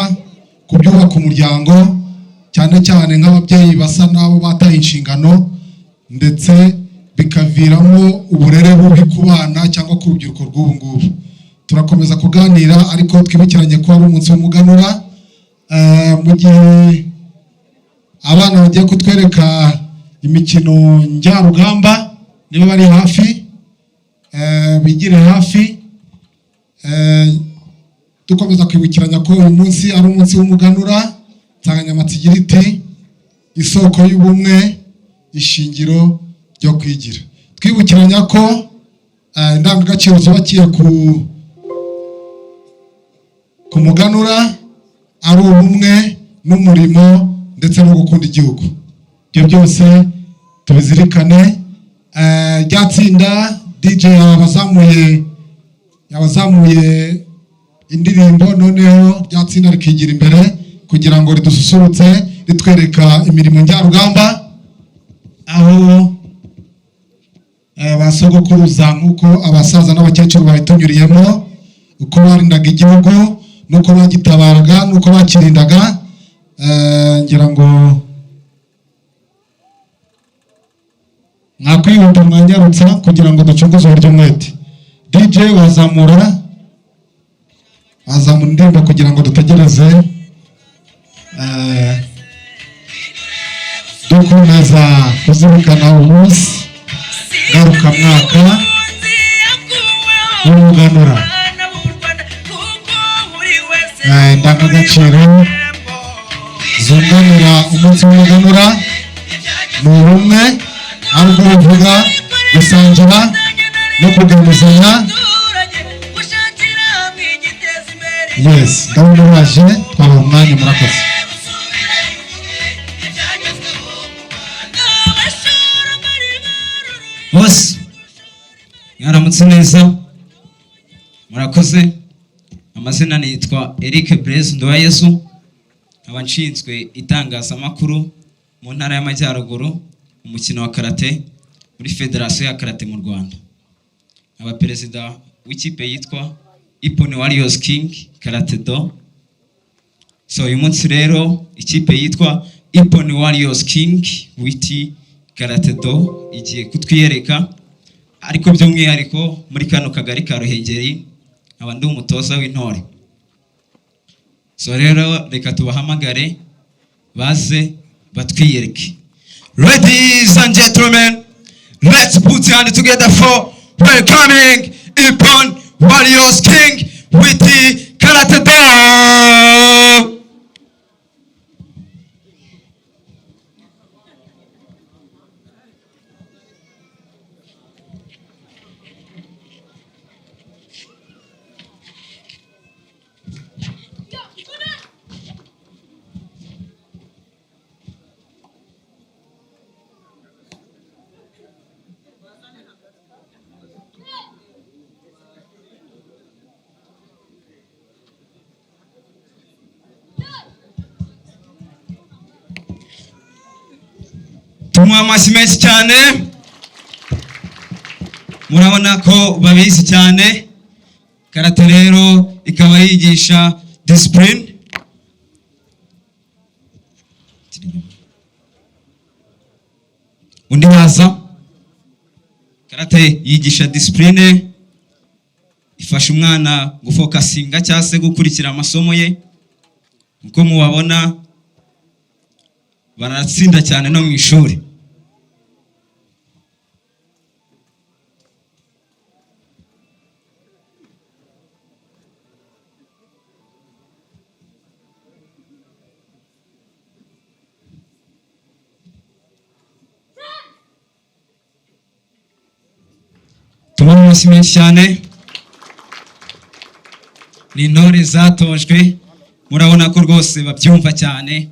ku byubaka umuryango, cyane cyane nk'ababyeyi basa n'abo bataye inshingano, ndetse bikaviramo uburere bubi ku bana cyangwa ku rubyiruko rw'ubu ngubu. Turakomeza kuganira, ariko twibukiranye ko ari umunsi w'umuganura. Mu gihe abana bagiye kutwereka imikino njyarugamba, niba bari hafi, bigire hafi. Dukomeza kwibukiranya ko uyu munsi ari umunsi w'umuganura, insanganyamatsiko igira iti: "Isoko y'ubumwe, ishingiro ryo kwigira." Twibukiranya ko indangagaciro zubakiye ku muganura ari ubumwe n'umurimo ndetse no gukunda igihugu. Ibyo byose tubizirikane. Rya tsinda, DJ yabazamuye indirimbo, noneho rya tsinda rikigira imbere kugira ngo ridususurutse, ritwereka imirimo njyarugamba, aho ba sogokuruza, nk'uko abasaza n'abakecuru babitunyuriyemo, uko barindaga igihugu n'uko bagitabaraga n'uko bakirindaga. Ngira ngo mwakwihuta, mwanyarutsa kugira ngo ducunguze uburyo umwete. DJ, wazamura indirimbo kugira ngo dutegereze, dukomeza kuzirikana umunsi ngarukamwaka w'umuganura. Indangagaciro zunganira umunsi w'umuganura ni ubumwe, aribwo buvuga gusangira no kuganizanya. Yes, ndabona baje, twabaha umwanya. Murakoze. Bose mwaramutse neza, murakoze. Amazina nitwa Eric Blaise Nduwayezu, nkaba nshinzwe itangazamakuru mu Ntara y'Amajyaruguru, umukino wa karate muri Federasiyo ya Karate mu Rwanda, nkaba perezida w'ikipe yitwa Ippon Warriors King Karate Do. So uyu munsi rero ikipe yitwa Ippon Warriors King witi Karate Do igiye kutwiyereka, ariko by'umwihariko muri kano kagari ka Ruhengeri, nkaba ndi umutoza w'intore. So rero reka tubahamagare baze batwiyereke. Ladies and gentlemen, let's put your hand together for welcoming Ippon Warriors King with the Karate Do. Tumuha amashyi menshi cyane. Murabona ko babizi cyane. Karate rero ikaba yigisha discipline. Undi waza. Karate yigisha discipline, ifasha umwana gufocusinga cyangwa se gukurikira amasomo ye. Uko mubabona, baratsinda cyane no mu ishuri. Tumuhe amashyi menshi cyane. Ni intore zatojwe, murabona ko rwose babyumva cyane.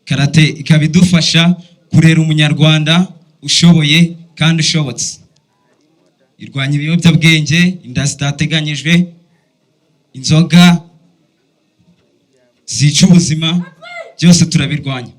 Karate ikaba idufasha kurera umunyarwanda ushoboye kandi ushobotse. Irwanya ibiyobyabwenge, inda zitateganyijwe, inzoga zica ubuzima, byose turabirwanya.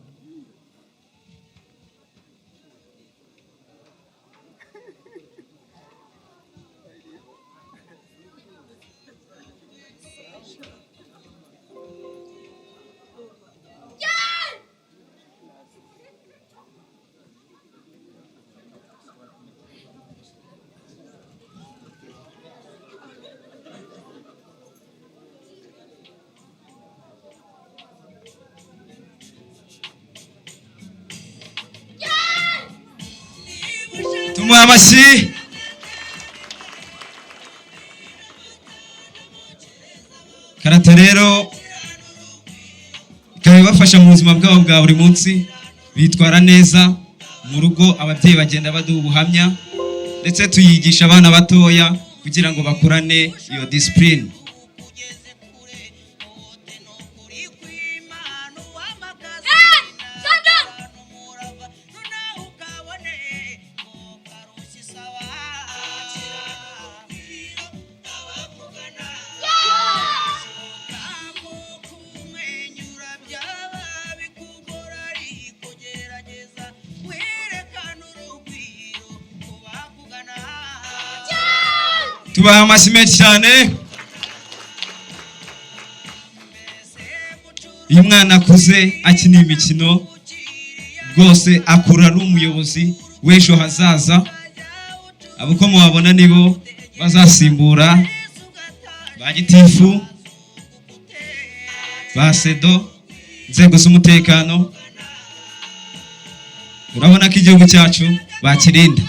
Tumuha amashyi. Karate rero ikaba ibafasha mu buzima bwabo bwa buri munsi, bitwara neza mu rugo, ababyeyi bagenda baduha ubuhamya, ndetse tuyigisha abana batoya kugira ngo bakurane iyo discipline. Tubaha amashyi menshi cyane. Iyo umwana akuze akina imikino rwose akura ari umuyobozi w'ejo hazaza. Abo uko mubabona nibo bazasimbura ba gitifu, ba sedo, inzego z'umutekano. Urabona ko igihugu cyacu bakirinda.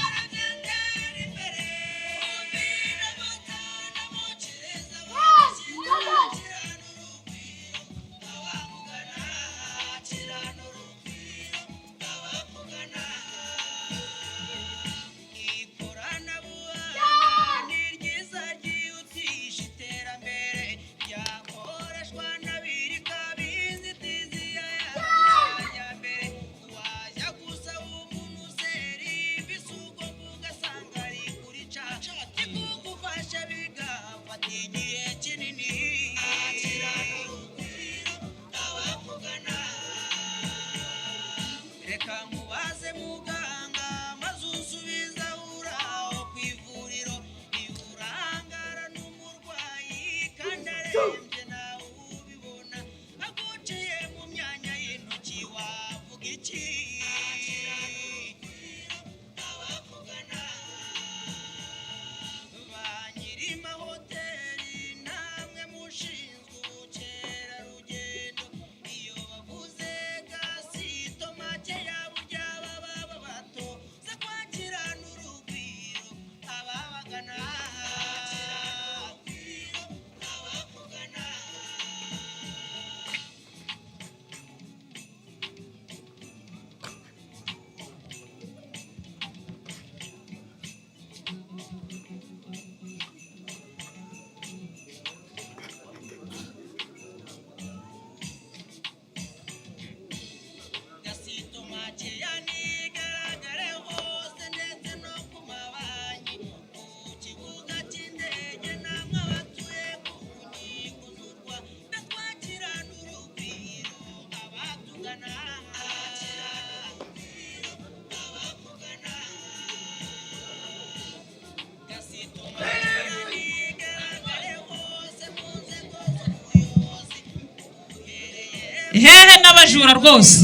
Hehe n'abajura rwose,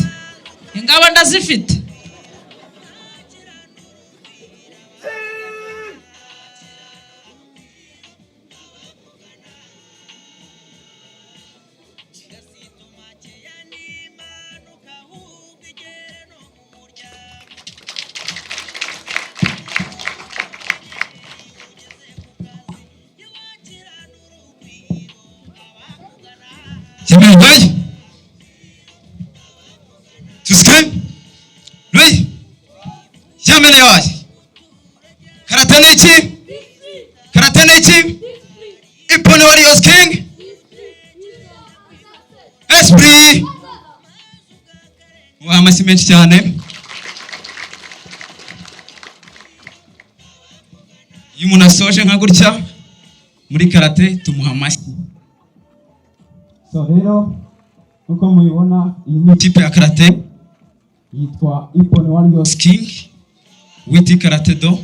ingabo ndazifite. Jimmy, Tuske? Lui? Yamene waje. Karate ni iki? Karate ni iki? Ippon Warriors King? Esprit! Mubahe amashyi menshi cyane. Iyo umuntu asoje nka gutya muri karate tumuha amashyi. So rero nkuko mubibona, iyi ni ikipe ya karate yitwa Ippon Warriors King Witi Karate Do,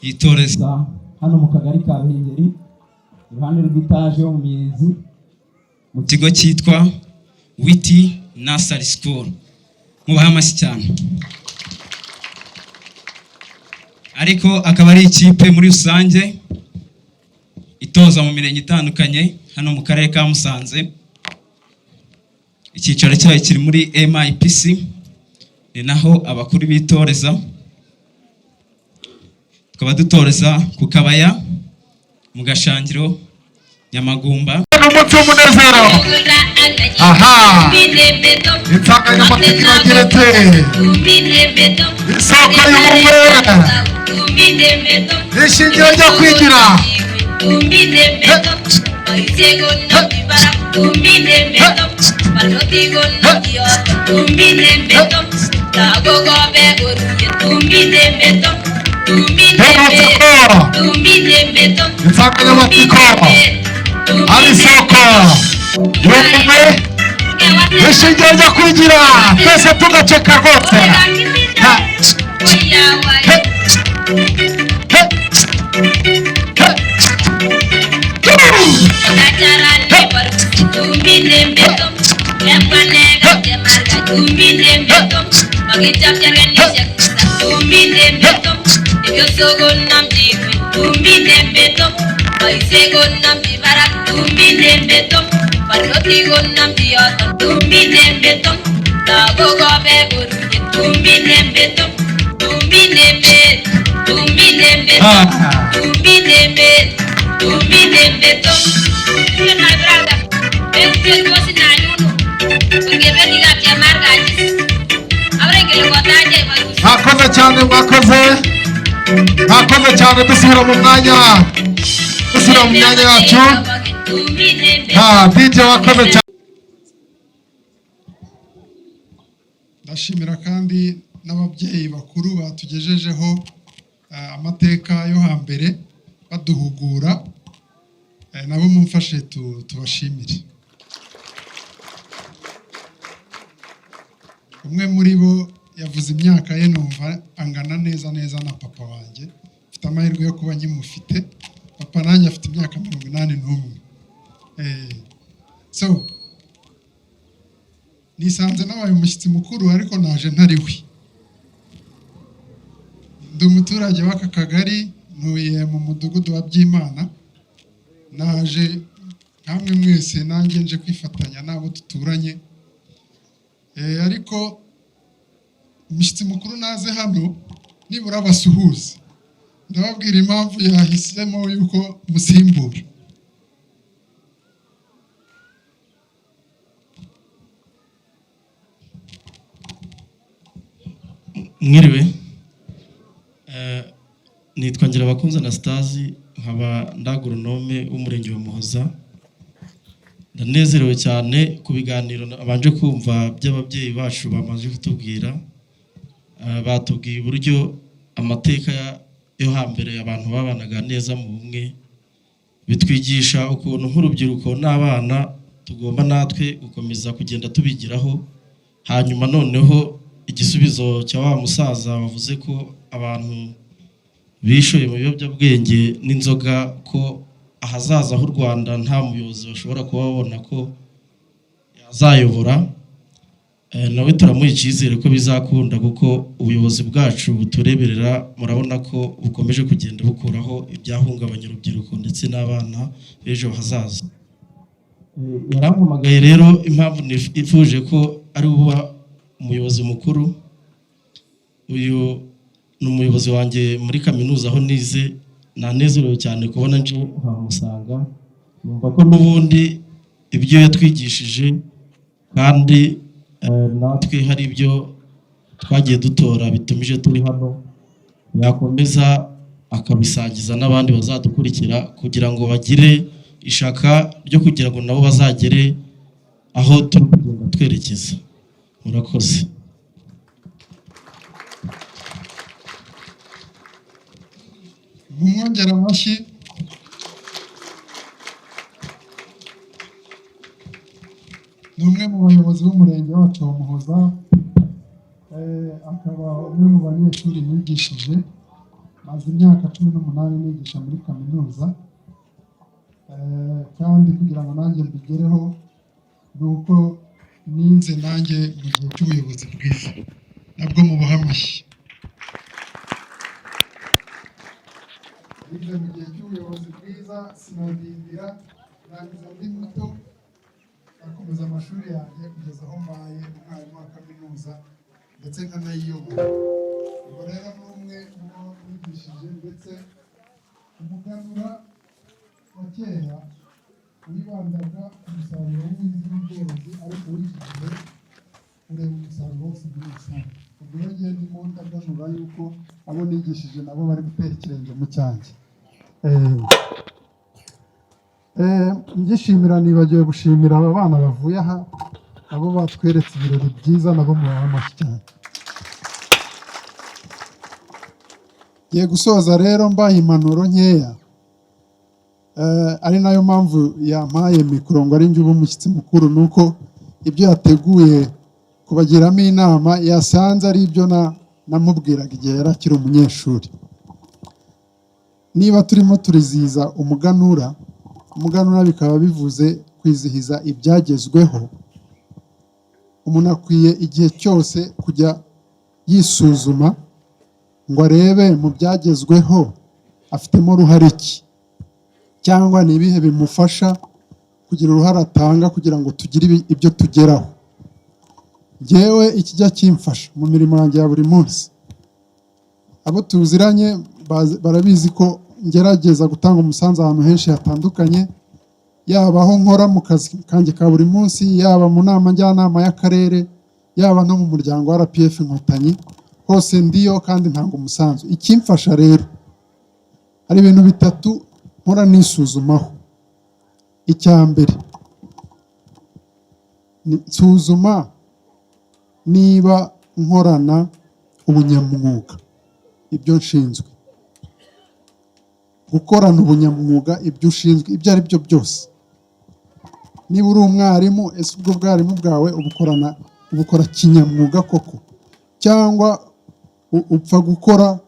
yitoreza hano mu kagari ka Ruhengeri, iruhande rw'itaje yo mu Miyenzi, mu kigo cyitwa Witi Nursery School. Mubahe amashyi cyane. Ariko akaba ari ikipe muri rusange itoza mu mirenge itandukanye hano mu karere ka Musanze. Icyicaro cyayo kiri muri MIPC, ni naho abakuru bitoreza. Tukaba dutoreza ku Kabaya, mu Gashangiro, Nyamagumba. Umunsi w'umunezero. Aha, insanganyamatsiko irageretse: isoko y'ubumwe, ishingiro ryo kwigira. Ndabutse ko insanganyamatsiko ari isoko y'ubumwe, ishingiro ryo kwigira. Twese tugaceka rwose. Ha, he, he, he. Ah. Mwakoze cyane, mwakoze, mwakoze cyane. Dusubira mu mwanya, dusubira mu myanya yacu. Ha, DJ, wakoze cyane. Ndashimira kandi n'ababyeyi bakuru batugejejeho amateka yo hambere baduhugura. Nabo mumfashe tubashimire. Umwe muri bo yavuze imyaka ye, numva angana neza neza na papa wanjye. Mfite amahirwe yo kuba nkimufite. Papa nanjye afite imyaka 81. So nisanze nabaye umushyitsi mukuru, ariko naje ntari we. Ndi umuturage w'aka kagari, ntuye mu mudugudu wa Byimana. Naje nkamwe mwese, nanjye nje kwifatanya n'abo duturanye. Ariko umushyitsi mukuru naze hano nibura basuhuze. Ndababwira impamvu yahisemo yuko musimbura. Mwiriwe. Nitwa Ngirabakunzi Anastase, nkaba ndagoronome w'umurenge wa Muhoza. Ndanezerewe cyane ku biganiro nabanje kumva by'ababyeyi bacu bamaze kutubwira. Batubwiye uburyo amateka yo hambere abantu babanaga neza mu bumwe, bitwigisha ukuntu nk'urubyiruko n'abana tugomba natwe gukomeza kugenda tubigiraho. Hanyuma noneho igisubizo cya wa musaza wavuze ko abantu bishoye mu biyobyabwenge n'inzoga, ko ahazaza h'u Rwanda nta muyobozi bashobora kuba babona ko yazayobora. Nawe turamuha icyizere ko bizakunda, kuko ubuyobozi bwacu butureberera. Murabona ko bukomeje kugenda bukuraho ibyahungabanya urubyiruko ndetse n'abana b'ejo hazaza. Yarampamagaye rero, impamvu nifuje ko ari uba umuyobozi mukuru, uyu ni umuyobozi wanjye muri kaminuza aho nize. Nanezerewe cyane kubona nje nkamusanga, numva ko n'ubundi ibyo yatwigishije kandi natwe hari ibyo twagiye dutora bitumije turi hano, yakomeza akabisangiza n'abandi bazadukurikira kugira ngo bagire ishaka ryo kugira ngo nabo bazagere aho turi kugenda twerekeza. Murakoze. Mumwongera amashyi. Ni umwe mu bayobozi b'umurenge wacu wa Muhoza, akaba umwe mu banyeshuri nigishije. Maze imyaka 18 nigisha muri kaminuza. Kandi kugira ngo nanjye mbigereho ni uko nize nanjye mu gihe cy'ubuyobozi bwiza. Nabwo mubaha amashyi. Nize mu gihe cy'ubuyobozi bwiza, sinadindira, ndangiza ndi muto, akomeza amashuri yanjye kugeza aho mbaye umwarimu wa kaminuza. ndetse nkanayiyobora. Ubwo rero ni umwe mu bo nigishije, ndetse umuganura wa kera wibandaga ku musaruro w'ubuhinzi n'ubworozi, ariko w'iki gihe ureba umusaruro wose muri rusange. Ubwo rero ngiye ndimo ndaganura yuko abo nigishije nabo bari gutera ikirenge mu cyanjye. Ngishimira, nibagiwe gushimira aba bana bavuye aha, nabo batweretse ibirori byiza, nabo mubaha amashyi cyane. Ngiye gusoza rero mbaha impanuro nkeya, ari nayo mpamvu yampaye mikoro ngo ari njye ube umushyitsi mukuru, ni uko ibyo yateguye kubagiramo inama yasanze ari ibyo namubwiraga igihe yari akiri umunyeshuri. Niba turimo turizihiza umuganura, umuganura bikaba bivuze kwizihiza ibyagezweho, umuntu akwiye igihe cyose kujya yisuzuma ngo arebe mu byagezweho afitemo uruhare ki, cyangwa ni ibihe bimufasha kugira uruhare atanga kugira ngo tugire ibyo tugeraho. Njyewe ikijya kimfasha mu mirimo yanjye ya buri munsi, abo tuziranye barabizi ko ngerageza gutanga umusanzu ahantu henshi hatandukanye, yaba aho nkora mu kazi kanjye ka buri munsi, yaba mu nama njyanama y'akarere, yaba no mu muryango wa RPF Inkotanyi, hose ndiyo kandi ntanga umusanzu. Ikimfasha rero hari ibintu bitatu mpora nisuzumaho. Icya mbere ni nsuzuma niba nkorana ubunyamwuga ibyo nshinzwe. Gukorana ubunyamwuga ibyo ushinzwe ibyo ari byo byose. Niba uri umwarimu, ese ubwo bwarimu bwawe ubukora kinyamwuga koko, cyangwa upfa gukora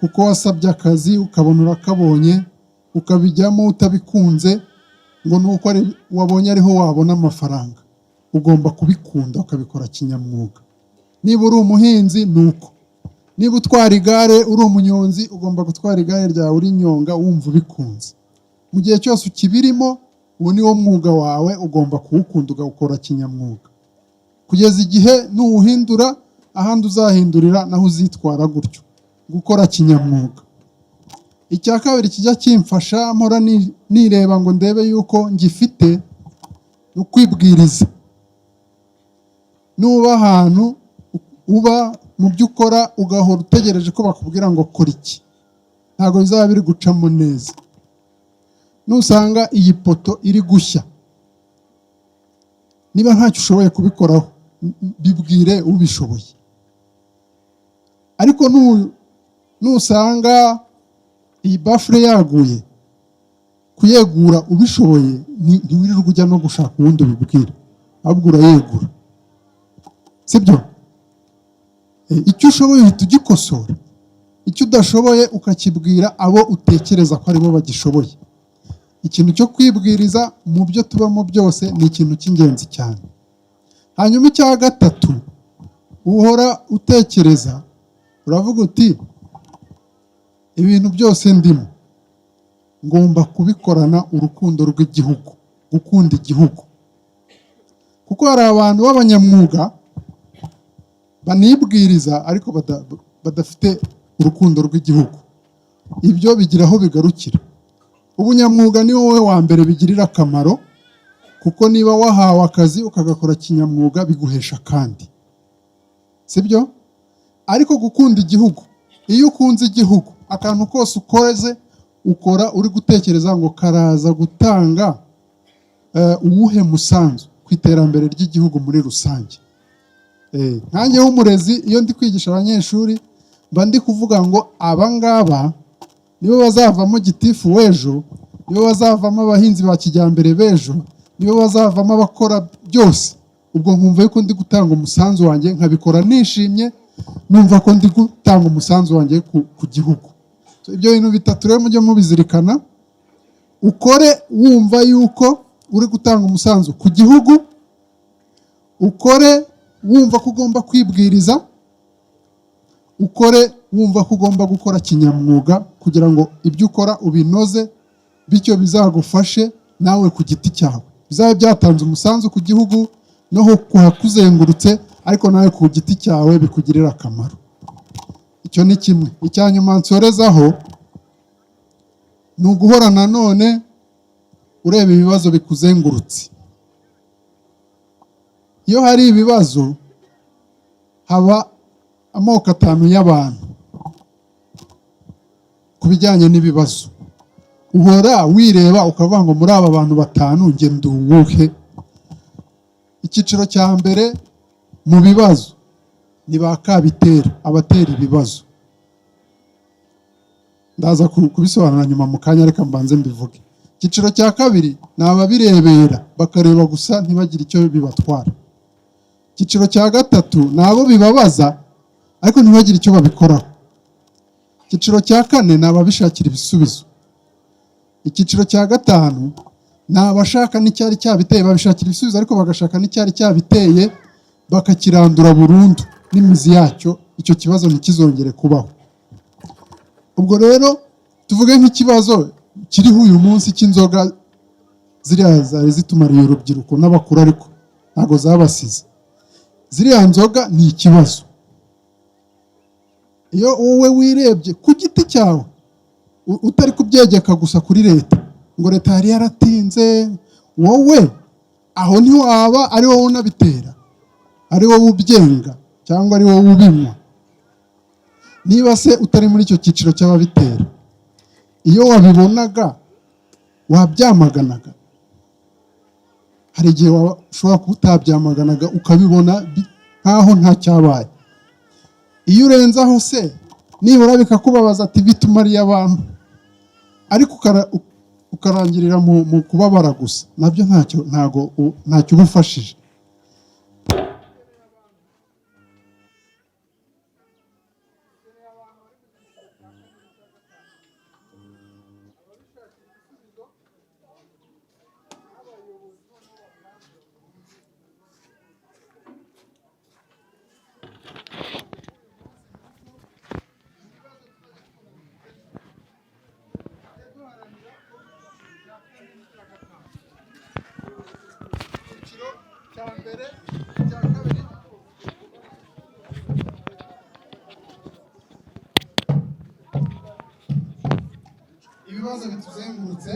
kuko wasabye akazi ukabona urakabonye, ukabijyamo utabikunze ngo nuko wabonye ariho wabona amafaranga? Ugomba kubikunda ukabikora kinyamwuga. Niba uri umuhinzi ni uko, niba utwara igare uri umunyonzi, ugomba gutwara igare ryawe urinyonga wumva ubikunze. Mu gihe cyose ukibirimo, uwo ni wo mwuga wawe, ugomba kuwukunda ugawukora kinyamwuga kugeza igihe nuwuhindura, ahandi uzahindurira naho uzitwara gutyo, gukora kinyamwuga. Icya kabiri kijya kimfasha mpora nireba ngo ndebe yuko ngifite, ni ukwibwiriza. Nuba ahantu uba mu byo ukora ugahora utegereje ko bakubwira ngo kora iki, ntabwo bizaba biri gucamo neza. Nusanga iyi poto iri gushya, niba ntacyo ushoboye kubikoraho, bibwire ubishoboye. Ariko nusanga iyi bafure yaguye, kuyegura ubishoboye ntiwirirwa ujya no gushaka uwundi ubibwira, ahubwo urayegura, sibyo? Icyo ushoboye uhita ugikosora, icyo udashoboye ukakibwira abo utekereza ko aribo bagishoboye. Ikintu cyo kwibwiriza mu byo tubamo byose ni ikintu cy'ingenzi cyane. Hanyuma icya gatatu, uhora utekereza uravuga uti ibintu byose ndimo ngomba kubikorana urukundo rw'igihugu, gukunda igihugu. Kuko hari abantu b'abanyamwuga banibwiriza ariko badafite urukundo rw'igihugu. Ibyo bigira aho bigarukira. Ubunyamwuga ni wowe wa mbere bigirira akamaro, kuko niba wahawe akazi ukagakora kinyamwuga biguhesha kandi, sibyo? Ariko gukunda igihugu, iyo ukunze igihugu akantu kose ukoze ukora uri gutekereza ngo karaza gutanga uwuhe musanzu ku iterambere ry'igihugu muri rusange. Nkanjye w'umurezi, iyo ndi kwigisha abanyeshuri mba ndi kuvuga ngo aba ngaba nibo bazavamo gitifu w'ejo, nibo bazavamo abahinzi ba kijyambere b'ejo, nibo bazavamo abakora byose. Ubwo nkumva yuko ndi gutanga umusanzu wanjye, nkabikora nishimye, numva ko ndi gutanga umusanzu wanjye ku gihugu. So, ibyo bintu bitatu rero mujye mubizirikana. Ukore wumva yuko uri gutanga umusanzu ku gihugu, ukore wumva ko ugomba kwibwiriza, ukore wumva ko ugomba gukora kinyamwuga kugira ngo ibyo ukora ubinoze, bityo bizagufashe nawe ku giti cyawe, bizabe byatanze umusanzu ku gihugu no kuhakuzengurutse, Ariko nawe ku giti cyawe bikugirira akamaro. Icyo ni kimwe. Icya nyuma nsorezaho ni uguhora nanone ureba ibibazo bikuzengurutse. Iyo hari ibibazo, haba amoko atanu y'abantu ku bijyanye n'ibibazo. Uhora wireba ukavuga ngo: "Muri aba bantu batanu, njye ndi uwuhe?" Icyiciro cya mbere mu bibazo ni ba kabitera, abatera ibibazo. Ndaza kubisobanura nyuma mu kanya, reka mbanze mbivuge. Icyiciro cya kabiri ni ababirebera, bakareba gusa ntibagire icyo bibatwara. Icyiciro cya gatatu ni abo bibabaza ariko ntibagire icyo babikoraho. Icyiciro cya kane ni ababishakira ibisubizo. Icyiciro cya gatanu ni abashaka n'icyari cyabiteye, babishakira ibisubizo ariko bagashaka n'icyari cyabiteye, bakakirandura burundu n'imizi yacyo, icyo kibazo ntikizongere kubaho. Ubwo rero tuvuge nk'ikibazo kiriho uyu munsi cy'inzoga, ziriya zari zitumariye urubyiruko n'abakuru, ariko ntabwo zabasize. Ziriya nzoga ni ikibazo. Iyo wowe wirebye ku giti cyawe, utari kubyegeka gusa kuri leta ngo leta yari yaratinze, wowe aho ntiwaba ari wowe unabitera, ari wowe ubyenga cyangwa ari wowe ubinywa? Niba se utari muri icyo cyiciro cy'ababitera, iyo wabibonaga wabyamaganaga? Hari igihe ushobora kuba utabyamaganaga, ukabibona nkaho nta cyabaye. Iyo urenze aho se, nibura bikakubabaza, ati bitumariye abantu, ariko ukarangirira mu kubabara gusa, nabyo ntacyo, ntago ntacyo uba ufashije. Cya mbere, icya kabiri. Ibibazo bituzengurutse,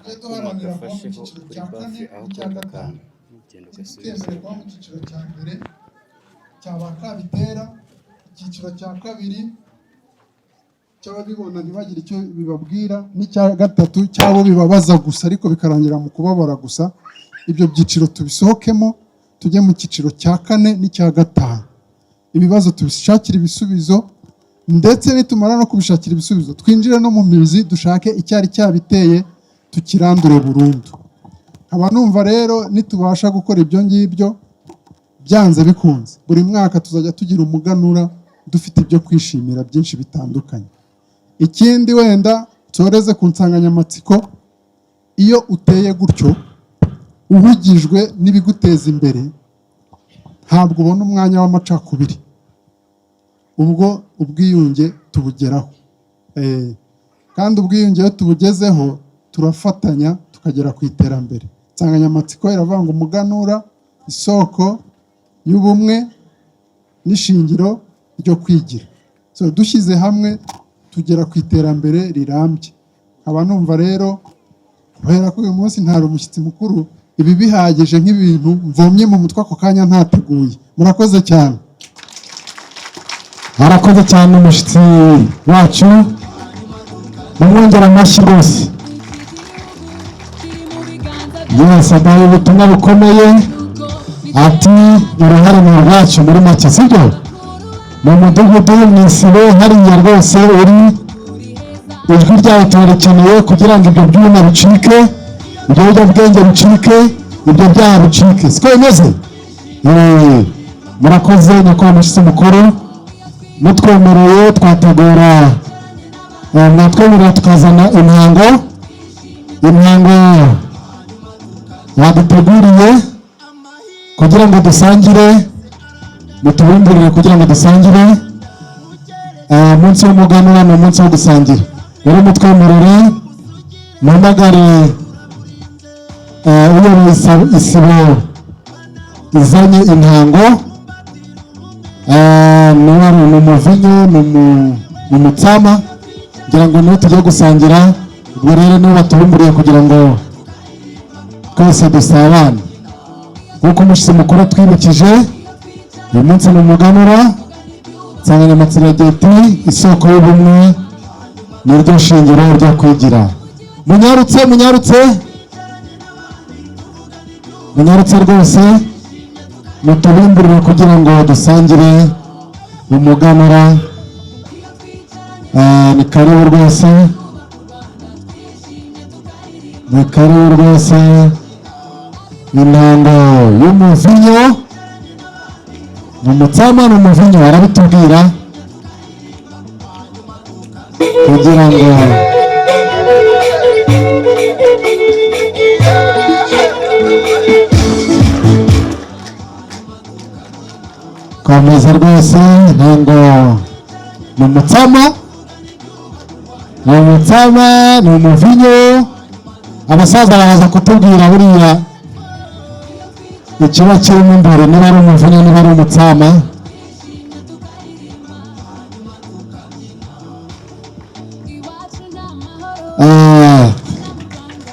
tujye Akuma duharanira kuba mu gafasheho cyiciro kuri cya kane bafi aho n'icya kaka gatanu. kantu ugenda ugasubiza. Ntitwemere kuba mu cyiciro cya mbere cya ba kabitera, icyiciro cya kabiri cy'ababibona ntibagire icyo bibabwira, n'icya gatatu cy'abo bibabaza gusa ariko bikarangira mu kubabara gusa. Ibyo byiciro tubisohokemo, tujye mu cyiciro cya kane n'icya gatanu. Ibibazo tubishakire ibisubizo, ndetse nitumara no kubishakira ibisubizo, twinjire no mu mizi, dushake icyari cyabiteye, tukirandure burundu. Nkaba numva rero nitubasha gukora ibyo ngibyo, byanze bikunze buri mwaka tuzajya tugira umuganura dufite ibyo kwishimira byinshi bitandukanye. Ikindi wenda nsoreze ku nsanganyamatsiko: iyo uteye gutyo, uhugijwe n'ibiguteza imbere, ntabwo ubona umwanya w'amacakubiri. Ubwo ubwiyunge tubugeraho. Kandi ubwiyunge iyo tubugezeho, turafatanya tukagera ku iterambere. Insanganyamatsiko iravuga ngo umuganura, isoko y'ubumwe n'ishingiro ryo kwigira. So dushyize hamwe tugera ku iterambere rirambye. Nkaba numva rero, kubera ko uyu munsi ntari umushyitsi mukuru, ibi bihagije nk'ibintu mvomye mu mutwe ako kanya ntateguye. Murakoze cyane. Arakoze cyane umushyitsi wacu, mumwongera amashyi rwose. Yes, aduhaye ubutumwa bukomeye, ati uruhare ni urwacu muri make, sibyo? Mu mudugudu, mu isibo hariya rwose, uri ijwi ryawe turarikeneye kugira ngo ibyo byuma bicike, ibyo biyobyabwenge bicike, ibyo byaha bicike. Siko bimeze? Murakoze nyakubahwa mushyitsi mukuru. Mutwemereye twategura, mwatwemerera tukazana imihango baduteguriye kugira ngo dusangire, mutubumburire kugira ngo dusangire. Umunsi w'umuganura ni umunsi wo gusangira. Rero mutwemerere muhamagare uyoboye isibo. Izanye intango, niba ari umuvinyo, ni umutsama, ngira ngo niwo tugiye gusangira. Ubwo rero niwo batubumburiye kugira ngo twese dusabane. Nk'uko umushyitsi mukuru atwibukije, uyu munsi ni umuganura. Insanganyamatsiko iragira iti: "Isoko y'ubumwe ni ryo shingiro ryo kwigira." Munyarutse, munyarutse, munyarutse rwose, mutubimburire kugira ngo dusangire umuganura. Ni karibu rwose, ni karibu rwose. Intango y'umuvinyo, ni umutsama, ni umuvinyo, arabitubwira kugira ngo komeza rwose. Ntango ni umutsama, ni umutsama, ni umuvinyo. Abasaza baraza kutubwira buriya ikiba kirimo imbere, niba ari umuvinyo, niba ari umutsama.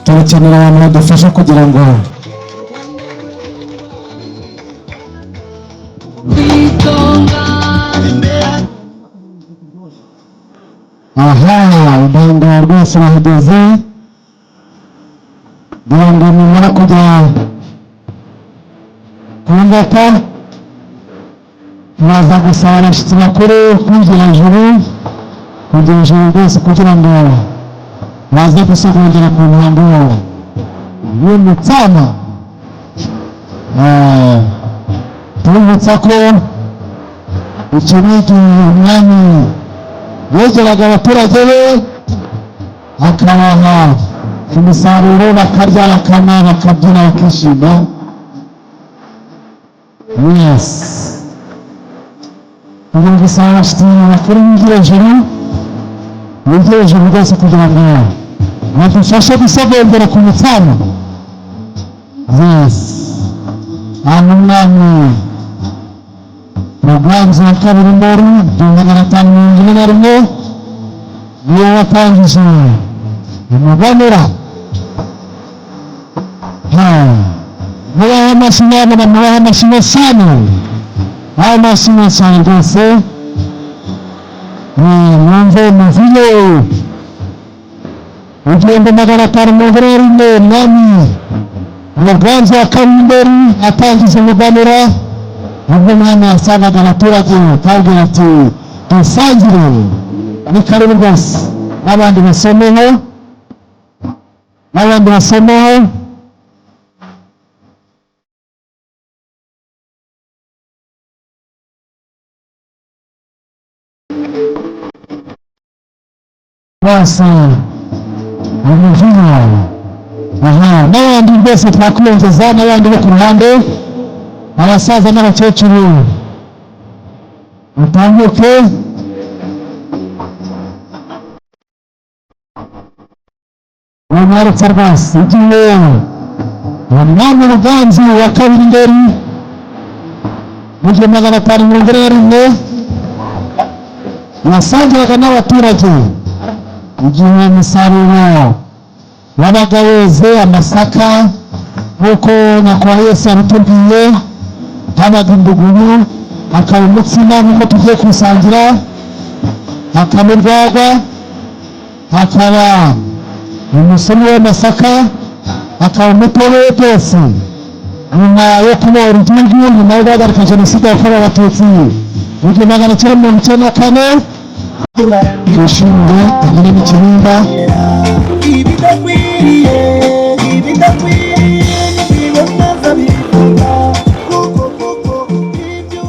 Turakenera abantu badufasha kugira ngo aha intango rwose bahageze, kugira ngo nimara kujya ku ngata, turaza gusaba abashyitsi bakuru kwinjira hejuru, kujya hejuru rwose, kugira ngo baze gusogongera ku ntango y'umutsama. Tubibutsa ko icyo ni igihe umwami yegeraga abaturage be, akabaha umusaruro, bakarya, bakanywa, bakabyina, bakishima. Yes, tugiye gusaba abashyitsi bakuru binjire hejuru, binjire hejuru rwose, kugira ngo badufashe gusogongera ku mutsama. Yes, hano umwami Ruganzu wa kabiri Ndori, 1541, niwe watangije umuganura. Mubahe amashyi nyabuna, mubahe amashyi cyane, ayo mashyi cyane rwose. Mwumve umuvinyo. 1541, mwami Ruganzu wa kabiri Ndori atangiza umuganura, ubwo umwami yasangaga abaturage akabwira ati: "Dusangire." Ni karibu rwose, n'abandi basomeho, n'abandi basomeho. Bose umuvinyo. Aha n'abandi rwose twakwiyongeza, n'abandi bo ku ruhande, abasaza n'abakecuru batambuke. Bamwarutse rwose. Igihe umwami Ruganzu wa kabiri Ndori mu 1541 yasangiraga n'abaturage, igihe umusaruro wabaga weze, amasaka, nk'uko nyakubahwa Yesu yabitubwiye, habaga induguyu, hakaba umutsima nk'uko tugiye kuwusangira, hakaba urwagwa, hakaba umusuru w'amasaka, hakaba umutobe, byose nyuma yo kubohora igihugu, nyuma yo guhagarika Jenoside yakorewe Abatutsi mu 1994. Twishimire, tugire n'ikibimba. Ibidakwiriye, ibidakwiriye ntibiboneza bivuga kuko kuko ibyo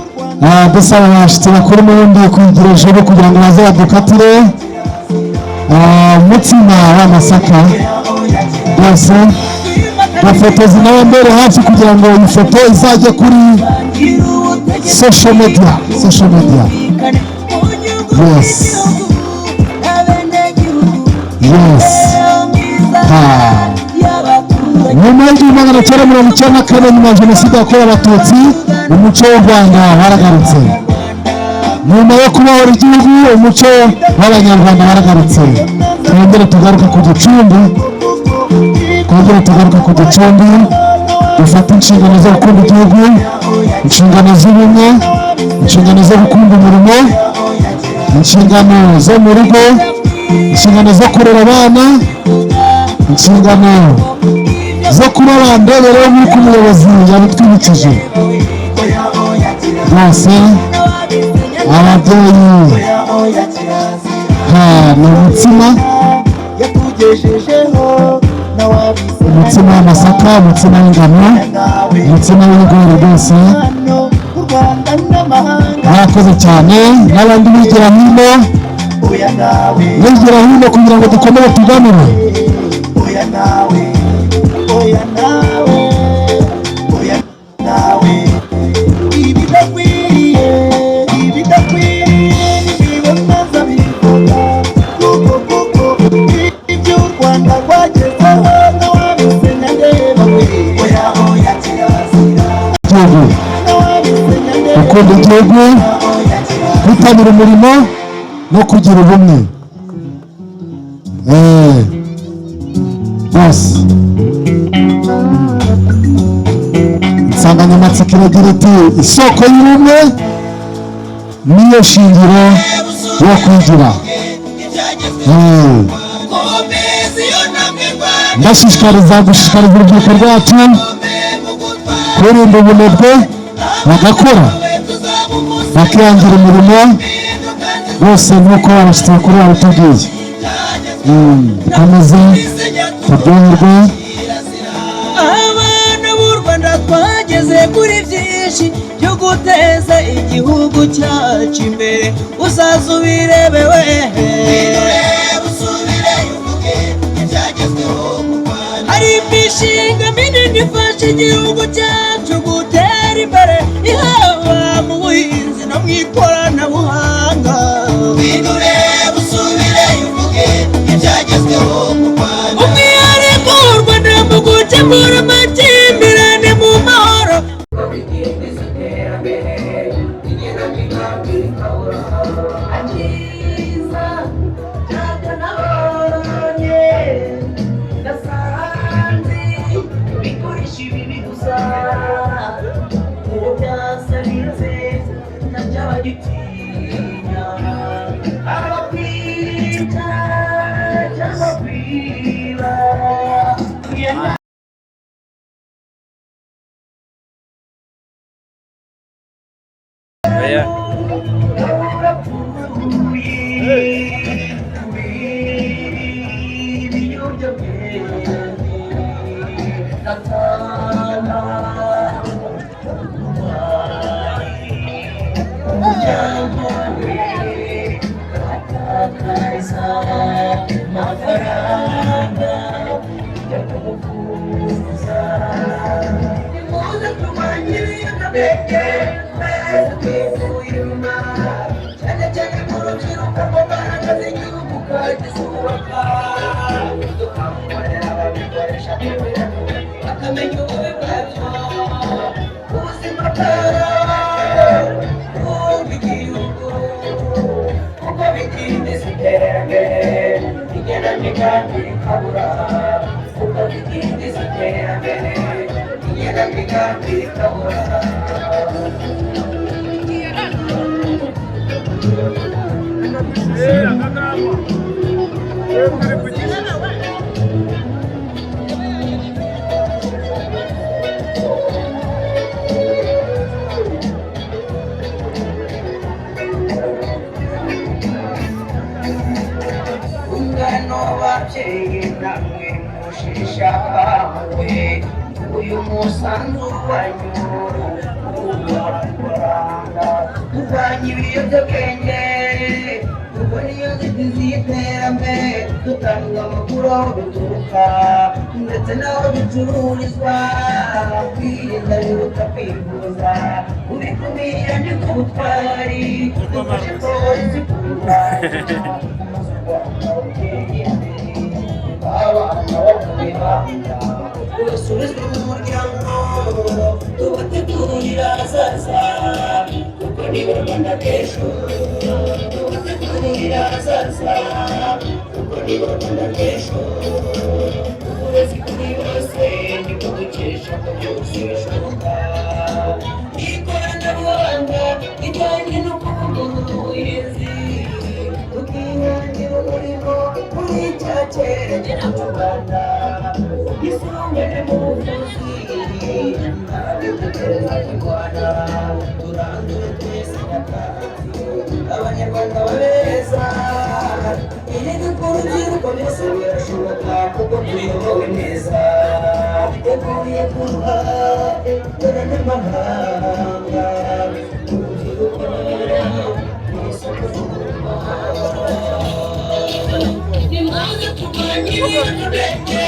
Dusaba abashyitsi bakuru n'ubundi kwigira hejuru kugira ngo baze badukatire umutsima w'amasaka rwose, gafotozi nawe mbere hafi, kugira ngo iyi foto izajye kuri social media, social media. Yes, ha. Nyuma y'1994, nyuma ya Jenoside yakorewe Abatutsi, umuco w'u Rwanda waragarutse. Nyuma yo kubohora igihugu, umuco w'Abanyarwanda waragarutse. Twongere tugaruke ku gicumbi, twongere tugaruke ku gicumbi, dufate inshingano zo gukunda igihugu, inshingano z'ubumwe, inshingano zo gukunda umurimo, inshingano zo mu rugo, inshingano zo kurera abana, inshingano zo kuba bandebere nk'uko umuyobozi yabitwibukije. Rwose ababyeyi, ha, ni umutsima, umutsima w'amasaka, umutsima w'ingano, umutsima w'ibigori. Rwose mwakoze cyane. N'abandi bigira hino, bigira hino kugira ngo dukomere tuganire. Oya nawe, oya nawe, oya nawe, ibidakwiriye, ibidakwiriye ntibiboneza bivuga kuko ibyo u Rwanda rwagezeho ntawabisenya ndeba we. Oya, oya, kirazira. Igihugu, gukunda igihugu, kwitabira umurimo no kugira ubumwe. Rwose insanganyamatsiko iragira iti: "Isoko y'ubumwe niyo shingiro yo kwigira." Ndashishikariza, gushishikariza urubyiruko rwacu kwirinda ubunebwe, bagakora, bakihangira imirimo bose nk'uko abashyitsi bakuru babitubwiye. Dukomeze turyoherwe. Abana b'u Rwanda twageze kuri byinshi byo guteza igihugu cyacu imbere, uzaza ubirebe wehe. Hari imishinga minini ifasha igihugu cyacu gutera imbere, ihaba mu buhinzi no mu ikoranabuhanga. Umwihariko w'u Rwanda mu gukemura amakimbirane mu mahoro. Akiza ntacyo nabonye, nasanze bikoresha ibibi gusa. Uwo byasabize ntabyo abagitinya, abakwica cyangwa kwiba. Oya. Amafaranga yo kumuvuza, nimuze turwanye ibiyobyabwenge twese twivuye inyuma, cyane cyane mu rubyiruko mu mbaraga z'igihugu kandi zubaka. Dukangurira ababikoresha bakamenya ububi bwabyo, ubuzima bwabo bw'igihugu, kuko bidindiza iterambere, igenamigambi rikabura, kuko bidindiza iterambere, igenamigambi rikabura. Ungano babyeyi namwe mushishakawe, uyu musanzu wanyu uranga. Turwanya ibiyobyabwenge kuko niyo nzitizi y'iterambere. Dutanga amakuru aho bituruka ndetse n'aho bicururizwa. Kwirinda biruta kwivuza, kubikumira ni ku butwari. Dufashe polisi kurwanya maze u Rwanda ruteye imbere, abana bo mu mihanda. Ubasubizwe mu muryango, tubategurira ahazaza, kuko nibo Rwanda rw'ejo. Tubategurira ahazaza, kuko nibo Rwanda rw'ejo. Uburezi kuri bose nibwo dukesha ko byose bishoboka. Ikoranabuhanga rijyanye no kuvugurura ubuhinzi, tukihangira umurimo muri cya cyerekezo cy'u Rwanda. Ubwisungane mu buvuzi, ababitekereza kurwana, turandure twese nyakatsi, Abanyarwanda babeza. Erega ku rubyiruko byose birashoboka kuko tuyobowe neza. Biteguye guhangana n'amahanga, urubyiruko ku isoko ry'umurimo. Nimuze turwanye ibiyobyabwenge.